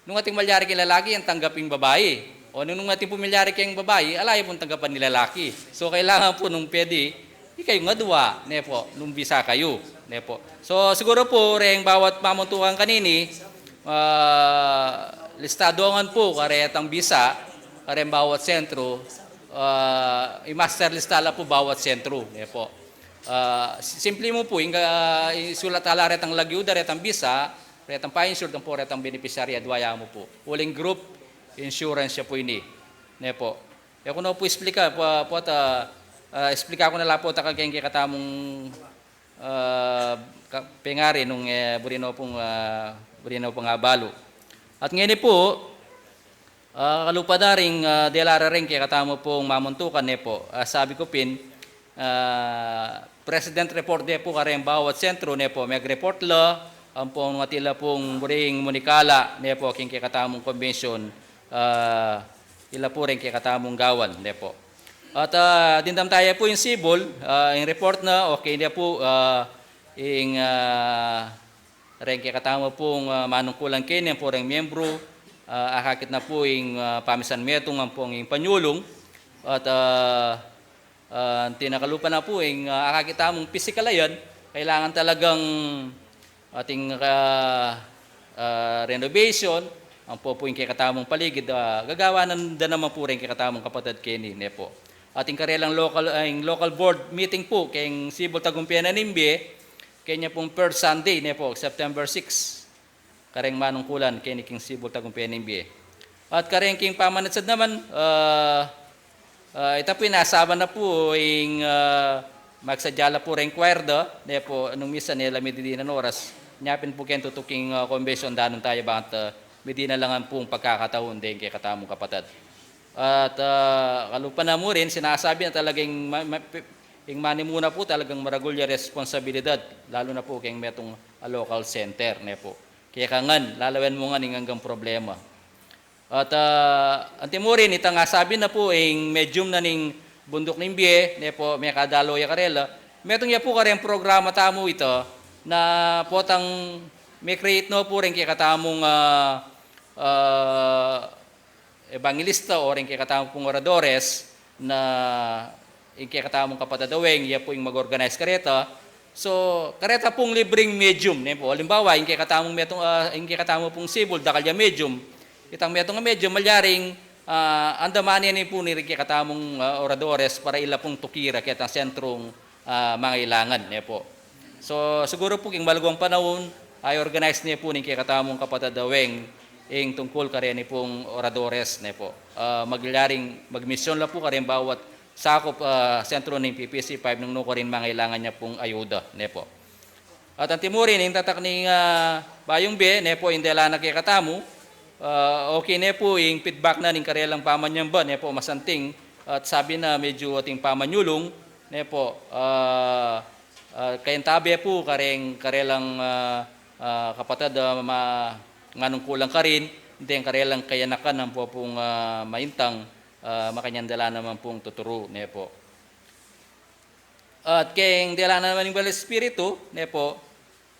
nung ating malyari keng lalaki, yang tanggap ing babai. O nung, nung ating pung malyari keng babai, ala ya pung tanggapan ning lalaki. So, kailangan pu nung pwede, i, kayung adua, ne po, nung bisa kayu, ne po. So, siguru po, reng bawat mamuntukan kanini, ah, listadongan po, karetang bisa, kareng bawat sentro, ah, i-master lista la po bawat sentro, ne po. Ah, si-, simple mu po, ing, ah, isulat ala retang lagyu da retang bisa, retang pa-insured, ampo retang beneficiary, adua ya mu po. Uling group insurance ya po ini, ne po. E ku no po explika, po, po ta, ah, explika ku na la po ta keng kekatamung, ah, ka-, pengari nung, e, buri no pung, ah, buri no pung abalu. At ngeni po, ah, kalupa da ring, ah, dela reng kekatamu pung mamuntukan, ne po. Ah, sabi ku pin, ah, president report de po kareng bawat sentro, ne po. Meg-report la, ampong nung atyu la pung buring munikala, ne po, king kekatamung convention, ah, ila po reng kekatamung gawan, ne po. At, ah, dimdam taya po ing sibul, ah, ing report na, okay na po, ah, ing, ah, reng kekatamu pung, ah, manungkulan keni, ampo reng miyembru, ah, akakit na po ing, ah, pamisan metung ampong ing panyulung. At, ah, ah, tinakalupa na po ing, ah, akakit tamung pisikal a yan, kailangan talagang ating, ah, ah, renovation, ampo po ing kekatamung paligid, ah, gagawan da naman po reng kekatamung kapatad keni, ne po. At ing karelang local, ah, ing local board meeting po, keng Sibul Tagumpe na ning Bie, kenya pung first Sunday, ne po, September six. Kareng manungkulan keni king Sibul Tagumpe ning Bie. At kareng king pamanatsad naman, ah, ah, ita po ing nasaban na po ing, ah, magsadya la po reng choir da, ne po, nung misa ne la mididinan oras. Nya pin po keng tutuking, ah, convention danun taya, bang at, ah, midinan la ngan pung pagkakataun deng kekatamung kapatad. At, ah, kalupa na mu rin, sinasabi na talagang ma-, ma-, ing manimuna po talagang maragul ya responsibilidad, lalu na po keng metung a local center, ne po. Kaya ka ngan, lalawen mu ngan ing anggang problema. At, ah, anti mu rin, itang asabi na po, ing medium na ning Bunduk ning Bie, ne po, mekadalo ya karela. Metung ya po kareng programa tamu ita, na potang me-create no po reng kekatamung, ah, ah, ebanghelista o reng kekatamu pung oradores na ing kekatamung kapatad a weng, ya po ing mag-organize kareta. So, kareta pung libreng medium, ne po. Halimbawa, ing kekatamung metung, ah, ing kekatamu pung sibul, dakal ya medium. Itang metung a medium, malyaring, ah, andaman ne po ning kekatamung, ah, oradores para ila pung tuki ra ketang sentrung, ah, mangailangan, ne po. So, siguru po, king malaguang panaun, i-organize ne po ning kekatamung kapatad a weng, ing tungkul kareni pung oradores, ne po. Ah, malyaring magmisyon la po kareng bawat sakup, ah, sentro ning P P C five nung nukarin mangailangan ya pung ayuda, ne po. At anti mu rin, ing tatak ning, ah, Bayung Bie, ne po, ing dela na kekatamu, ah, okay ne po ing feedback na ning karelang pamanyamba, ne po, masanting, at sabi na medyo ating pamanyulung, ne po, ah, ah, kayang tabe po kareng karelang, ah, ah, kapatad, ah, ma-, manungkulan karin, deng karelang kayanakan ampo pung, ah, maintang, ah, makanyan da la naman pung tuturu, ne po. At keng dela na naman ning Banal Espiritu, ne po,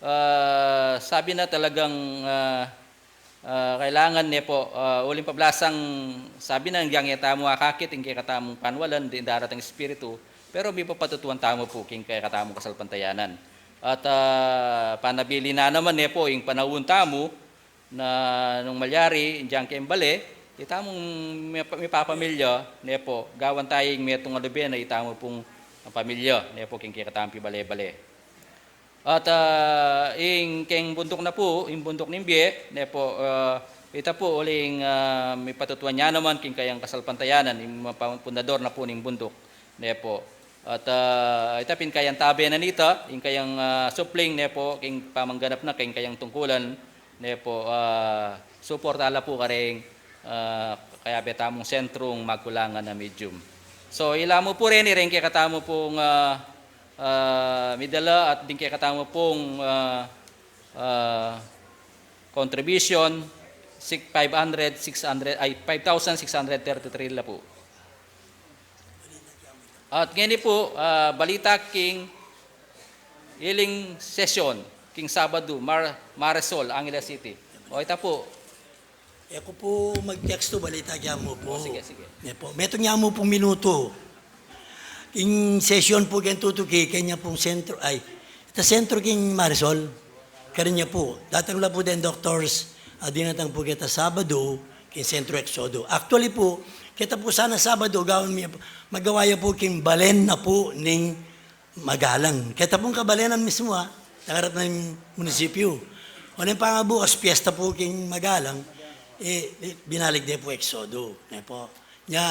ah, sabi na talagang, ah, ah, kailangan, ne po, ah, uling pablasang sabi na, yang e tamu akakit ing kekatamung panwalan, ding daratang Espiritu, pero mipapatutuan tamu po king kekatamung kasalpantayanan. At, ah, panabilin na naman, ne po, ing panaun tamu, na nung malyari, indian keng bale, itamu mung mipa-, mipapamilya, ne po, gawan taya ing metung a lube na itamu pung pamilya, ne po, king kekatamung pibale-bale. At, ah, ing keng bunduk na po, ing Bunduk ning Bie, ne po, ah, ita po uling, ah, mipatutuan ya naman king kayang kasalpantayanan, ing mapa-, pundador na po ning bunduk, ne po. At, ah, ita pin kayang tabe na nita, ing kayang, ah, supling, ne po, king pamangganap na, king kayang tungkulan, ne po, ah, suporta la po kareng, ah, kayabe tamung sentrung magkulangan a medium. So, ila mu po reni reng kekatamu pung, ah, ah, midala at ding kekatamu pung, ah, ah, contribution, six, five hundred, six hundred, ay, five thousand six hundred thirty-three la po. At ngeni po, ah, balita king healing session king Sabado, Mar-, Marisol, Angeles City. O, ita po. E ku po magtekstu, balita kya mu po. O, sige, sige. Ne po. Metung ya mu pung minutu. Ing sesyon pu keng tutuki, kenya pung sentro, ay, ita sentro king Marisol. Karin ya pu. Datang la pu deng doctors, a dinatang pu keta Sabadu, king Sentro Exodo. Actually pu, keta pu sana Sabadu, gawan mi, magawa ya pu king balen na pu ning Magalang. Keta pung kabalenan mismu, a, tang arap na ning munisipyu. O, neng pangabukas, piyesta pu king Magalang, e, e, binalik de pu Exodo, ne pu. Nya,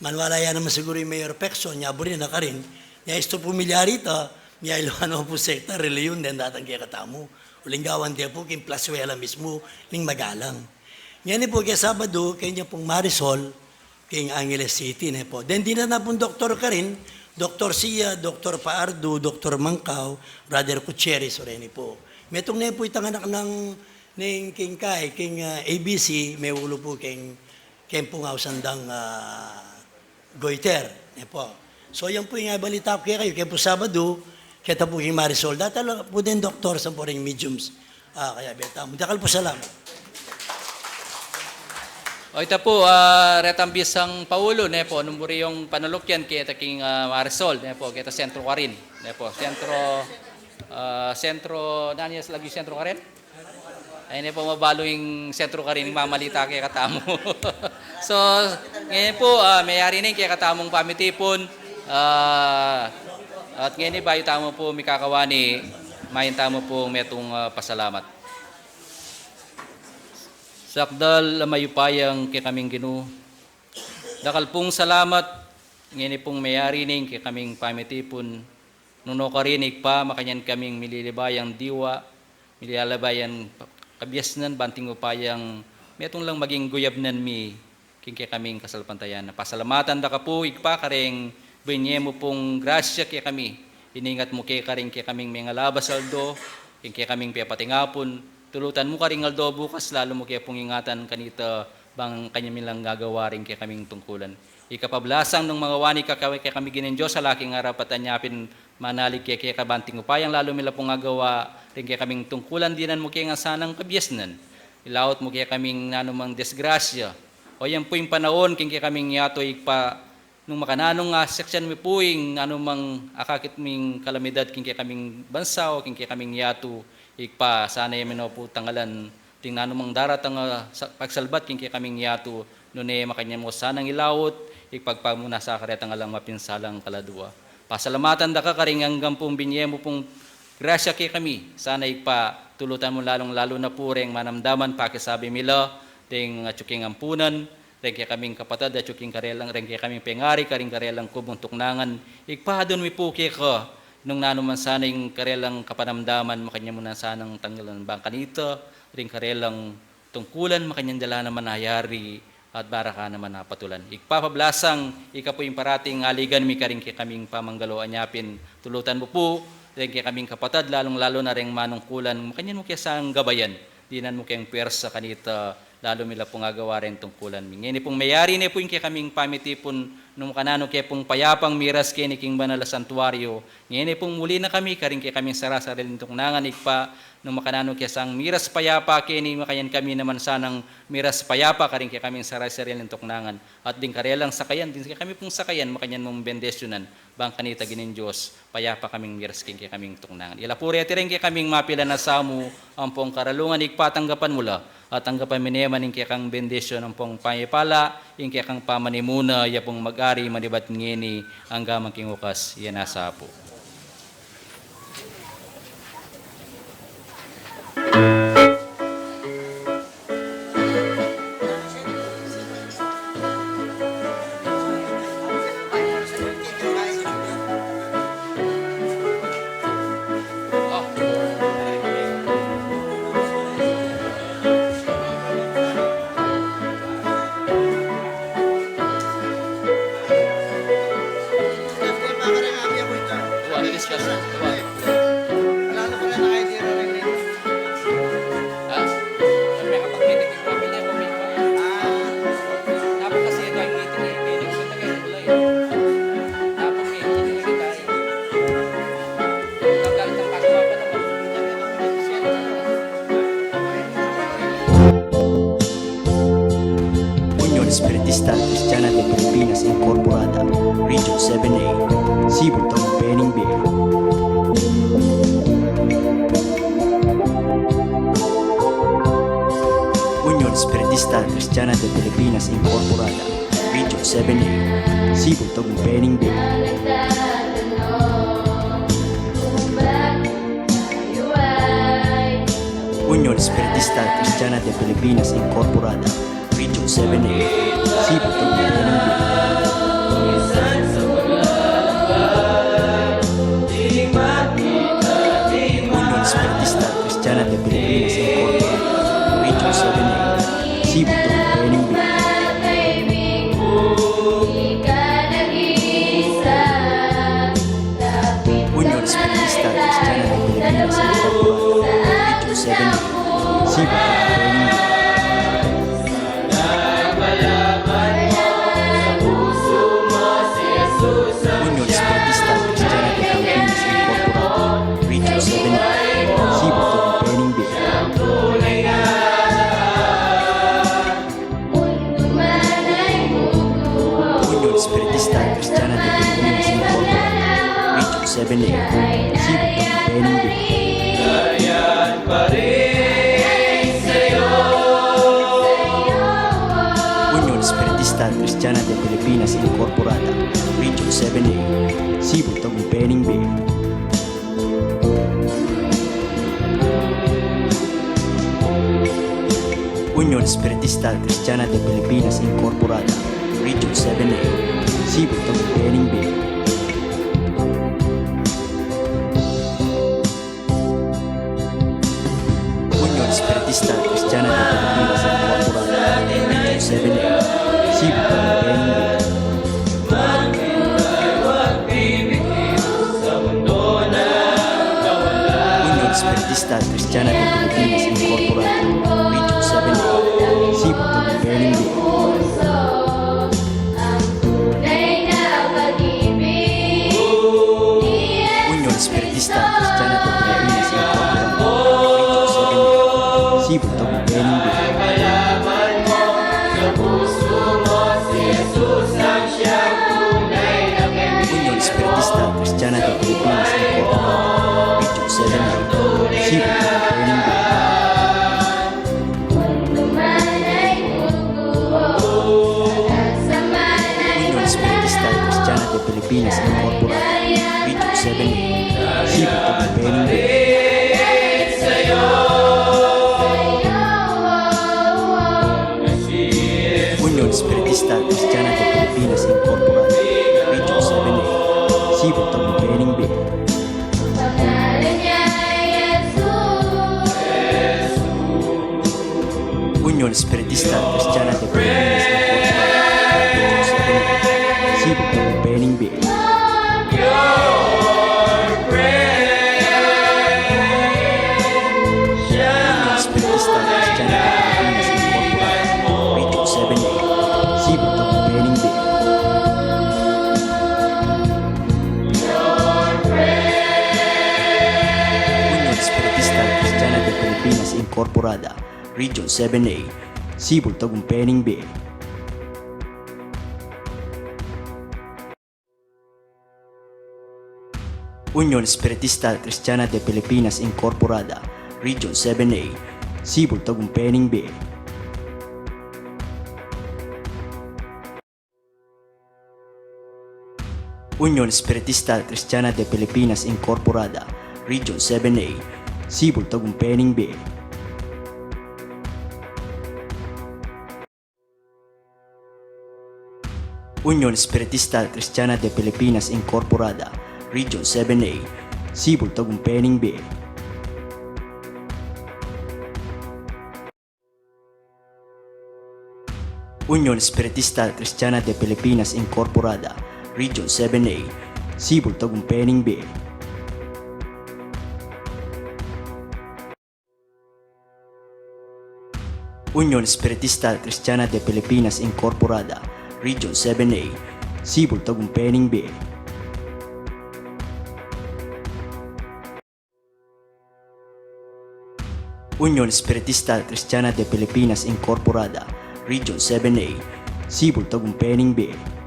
maniwala ya naman siguru ing Mayor Pecso, nya buri na karin. Nya istu pu milyari ta, nya iluan na pu sekta, reliyun, deng datang kekatamu. Uling gawan de pu king plaswela mismu ning Magalang. Ngeni pu keng Sabadu, kenya pung Marisol, king Angeles City, ne pu. Deng dinatang pung doktor karin, Doktor Sia, Doktor Paardo, Doktor Mangkao, Brother Gutierrez, o reni pu. Metung ne pu itang anak nang, ning king kai, king, ah, A B C, meulu pu keng, keng pung ausan dang, ah, goiter, ne pu. So, yan pu ing balita ku kekayu, keng pu Sabadu, keta pu king Marisol, datang la pu deng doktor, sampu ring mediums. Ah, kaya beta mu. Dakal pu salamat. O, ita pu, ah, retang bisang paulu, ne pu, nung buri yung panalukyan keta king, ah, Marisol, ne pu, keta sentro karin, ne pu, sentro, ah, sentro, nanu ya lagyu sentro karin? Ay, ne pu, mabalu ing sentro karin, ing mamalita kekatamu. So, ngeni pu, ah, meyari ne ing kekatamung pamitipun, ah, at ngeni bayu tamu pu mikakawani, mayan tamu pu metung, ah, pasalamat. Sakdal a mayupayang kekaming Ginu, dakal pung salamat, ngeni pung meyari ne ing kekaming pamitipun, nung nu karin Ibpa, makanyan kaming mililibayang diwa, milalabayang kabiasnan, banting upayang metung lang maging guyabnan mi, king kekaming kasalpantayanan. Pasalamatan da ka pu, Ibpa, kareng binye mu pung grasya kekami. Iningat mu ke karing kekaming mengalabas aldo, king kekaming pepatingapun. Tulutan mu karing aldo bukas, lalu mu ke pung ingatan kanita bang kanya mi lang gagawa ring kekaming tungkulan. Ika pablasang nung mangawani ka kekami Ginu Dios, ala king arapat a nya pin manalig keka banting upayang lalu mi la pung agawa ring kekaming tungkulan, dinan mu ke ngan sanang kabiasnan. Ilaut mu kekaming nanumang disgrasya. O yan pu ing panaun king kekaming yatu, Ibpa, nung makananu nga seksyan mi pu ing nanumang akakit ming kalamidad king kekaming bansa o king kekaming yatu, Ibpa, sana ya mi no pu tangalan ding nanumang daratang a sa-, pagsalbat king kekaming yatu, nune makanyan mu sanang ilaut, ipagpamuna sa karetang alang mapinsalang kaladua. Pasalamatan da ka karing anggang pung binye mu pung grasya kekami. Sana Ibpa, tulutan mu lalung-lalu na pu reng manamdaman, pakisabi mi la, deng atyu king ampunan, reng kekaming kapatad, atyu king karelang, reng kekaming pengari, karing karelang kubung tuknangan. Ibpa, adwan mi pu keka, nung nanu man sana ing karelang kapanamdaman, makanyan mu na sanang tanggalan bang kanita, ring karelang tungkulan, makanyan da la naman a yari, at baraka naman a patulan. Ibpa, pablasang, ika pu ing parating aligan mi karing kekaming pamanggalo a nya pin, tulutan mu pu, reng kekaming kapatad, lalung-lalu na reng manungkulan, makanyan mu ke sang gabayan, dinan mu keng pwersa kanita, lalu mi la pung agawa reng tungkulan mi. Ngeni pung meyari ne pu ing kekaming pamitipun, nung makananu ke pung payapang miras keni king banal a santuario, ngeni pung muli na kami karing kekaming sara-sariling tuknangan, Ibpa, nung makananu ke sang miras payapa keni, makanyan kami naman sanang miras payapa karing kekaming sara-sariling tuknangan. At ding karelang sakayan, ding kekami pung sakayan, makanyan mung bendisyunan, bang kanita Ginu Dios, payapa kaming miras king kekaming tuknangan. Ila pu reti reng kekaming mapilan a samu ampong karalungan, Ibpa, tanggapan mu la, at tanggapan mi ne man ing kekang bendisyun ampong pamipala, ing kekang pamanimuna, ya pung mag-ari manibat ngeni, angga man king wakas, ya na sa pu. Region seven A, Cebu Tagumpay Benguet. Union Espiritista Cristiana de Pilipinas Incorporada, Region seven A, Cebu Tagumpay Benguet. Union Espiritista Cristiana de Pilipinas Incorporada, Region seven A, Cebu Tagumpay Benguet. Union Espiritista Cristiana de Pilipinas Incorporada, Region seven A, Cebu Tagumpay Benguet. Union Espiritista Cristiana de Pilipinas Incorporada, Region seven A, Cebu Tagumpay Benguet. Union Espiritista Cristiana de Pilipinas Incorporada, Region seven A, Cebu Tagumpay Benguet. Union Espiritista Cristiana de Pilipinas Incorporada, Region seven A, Cebu Tagumpay Benguet. Union Espiritista Cristiana de Pilipinas Incorporada, Region seven A, Cebu Tagumpay Benguet. Union Espiritista Cristiana de Pilipinas Incorporada, Region seven A, Cebu Tagumpay Benguet. Union Espiritista Cristiana de Pilipinas Incorporada, Region seven A, Cebu Tagumpay Benguet. Union Espiritista Cristiana de Pilipinas Incorporada, Region seven A, Cebu Tagumpay Benguet. Union Espiritista Cristiana de Pilipinas Incorporada, Region seven A, Cebu Tagumpay Benguet. Union Espiritista Cristiana de Pilipinas Incorporada, Region seven A, Cebu Tagumpay Benguet. Union Espiritista Cristiana de Pilipinas Incorporada, Region seven A, Cebu Tagumpay Benguet. Union Espiritista Cristiana de Pilipinas Incorporada, Region seven A, Cebu Tagumpay Benguet. Union Espiritista Cristiana de Pilipinas Incorporada, Region seven A, Cebu Tagumpay Benguet. Union Espiritista Cristiana de Pilipinas Incorporada, Region seven A, Cebu Tagumpay Benguet. Union Espiritista Cristiana de Pilipinas Incorporada, Region seven A, Cebu Tagumpay Benguet. Union Espiritista Cristiana de Pilipinas Incorporada, Region seven A, Cebu Tagumpay Benguet. Union Espiritista Cristiana de Pilipinas Incorporada, Region seven A, Cebu Tagumpay Benguet. Union Espiritista Cristiana de Pilipinas Incorporada, Region seven A, Cebu Tagumpay Benguet. Union Espiritista Cristiana de Pilipinas Incorporada, Region seven A, Cebu Tagumpay Benguet. Union Espiritista Cristiana de Pilipinas Incorporada, Region seven A, Cebu Tagumpay Benguet. Union Espiritista Cristiana de Pilipinas Incorporada, Region seven A, Cebu Tagumpay Benguet.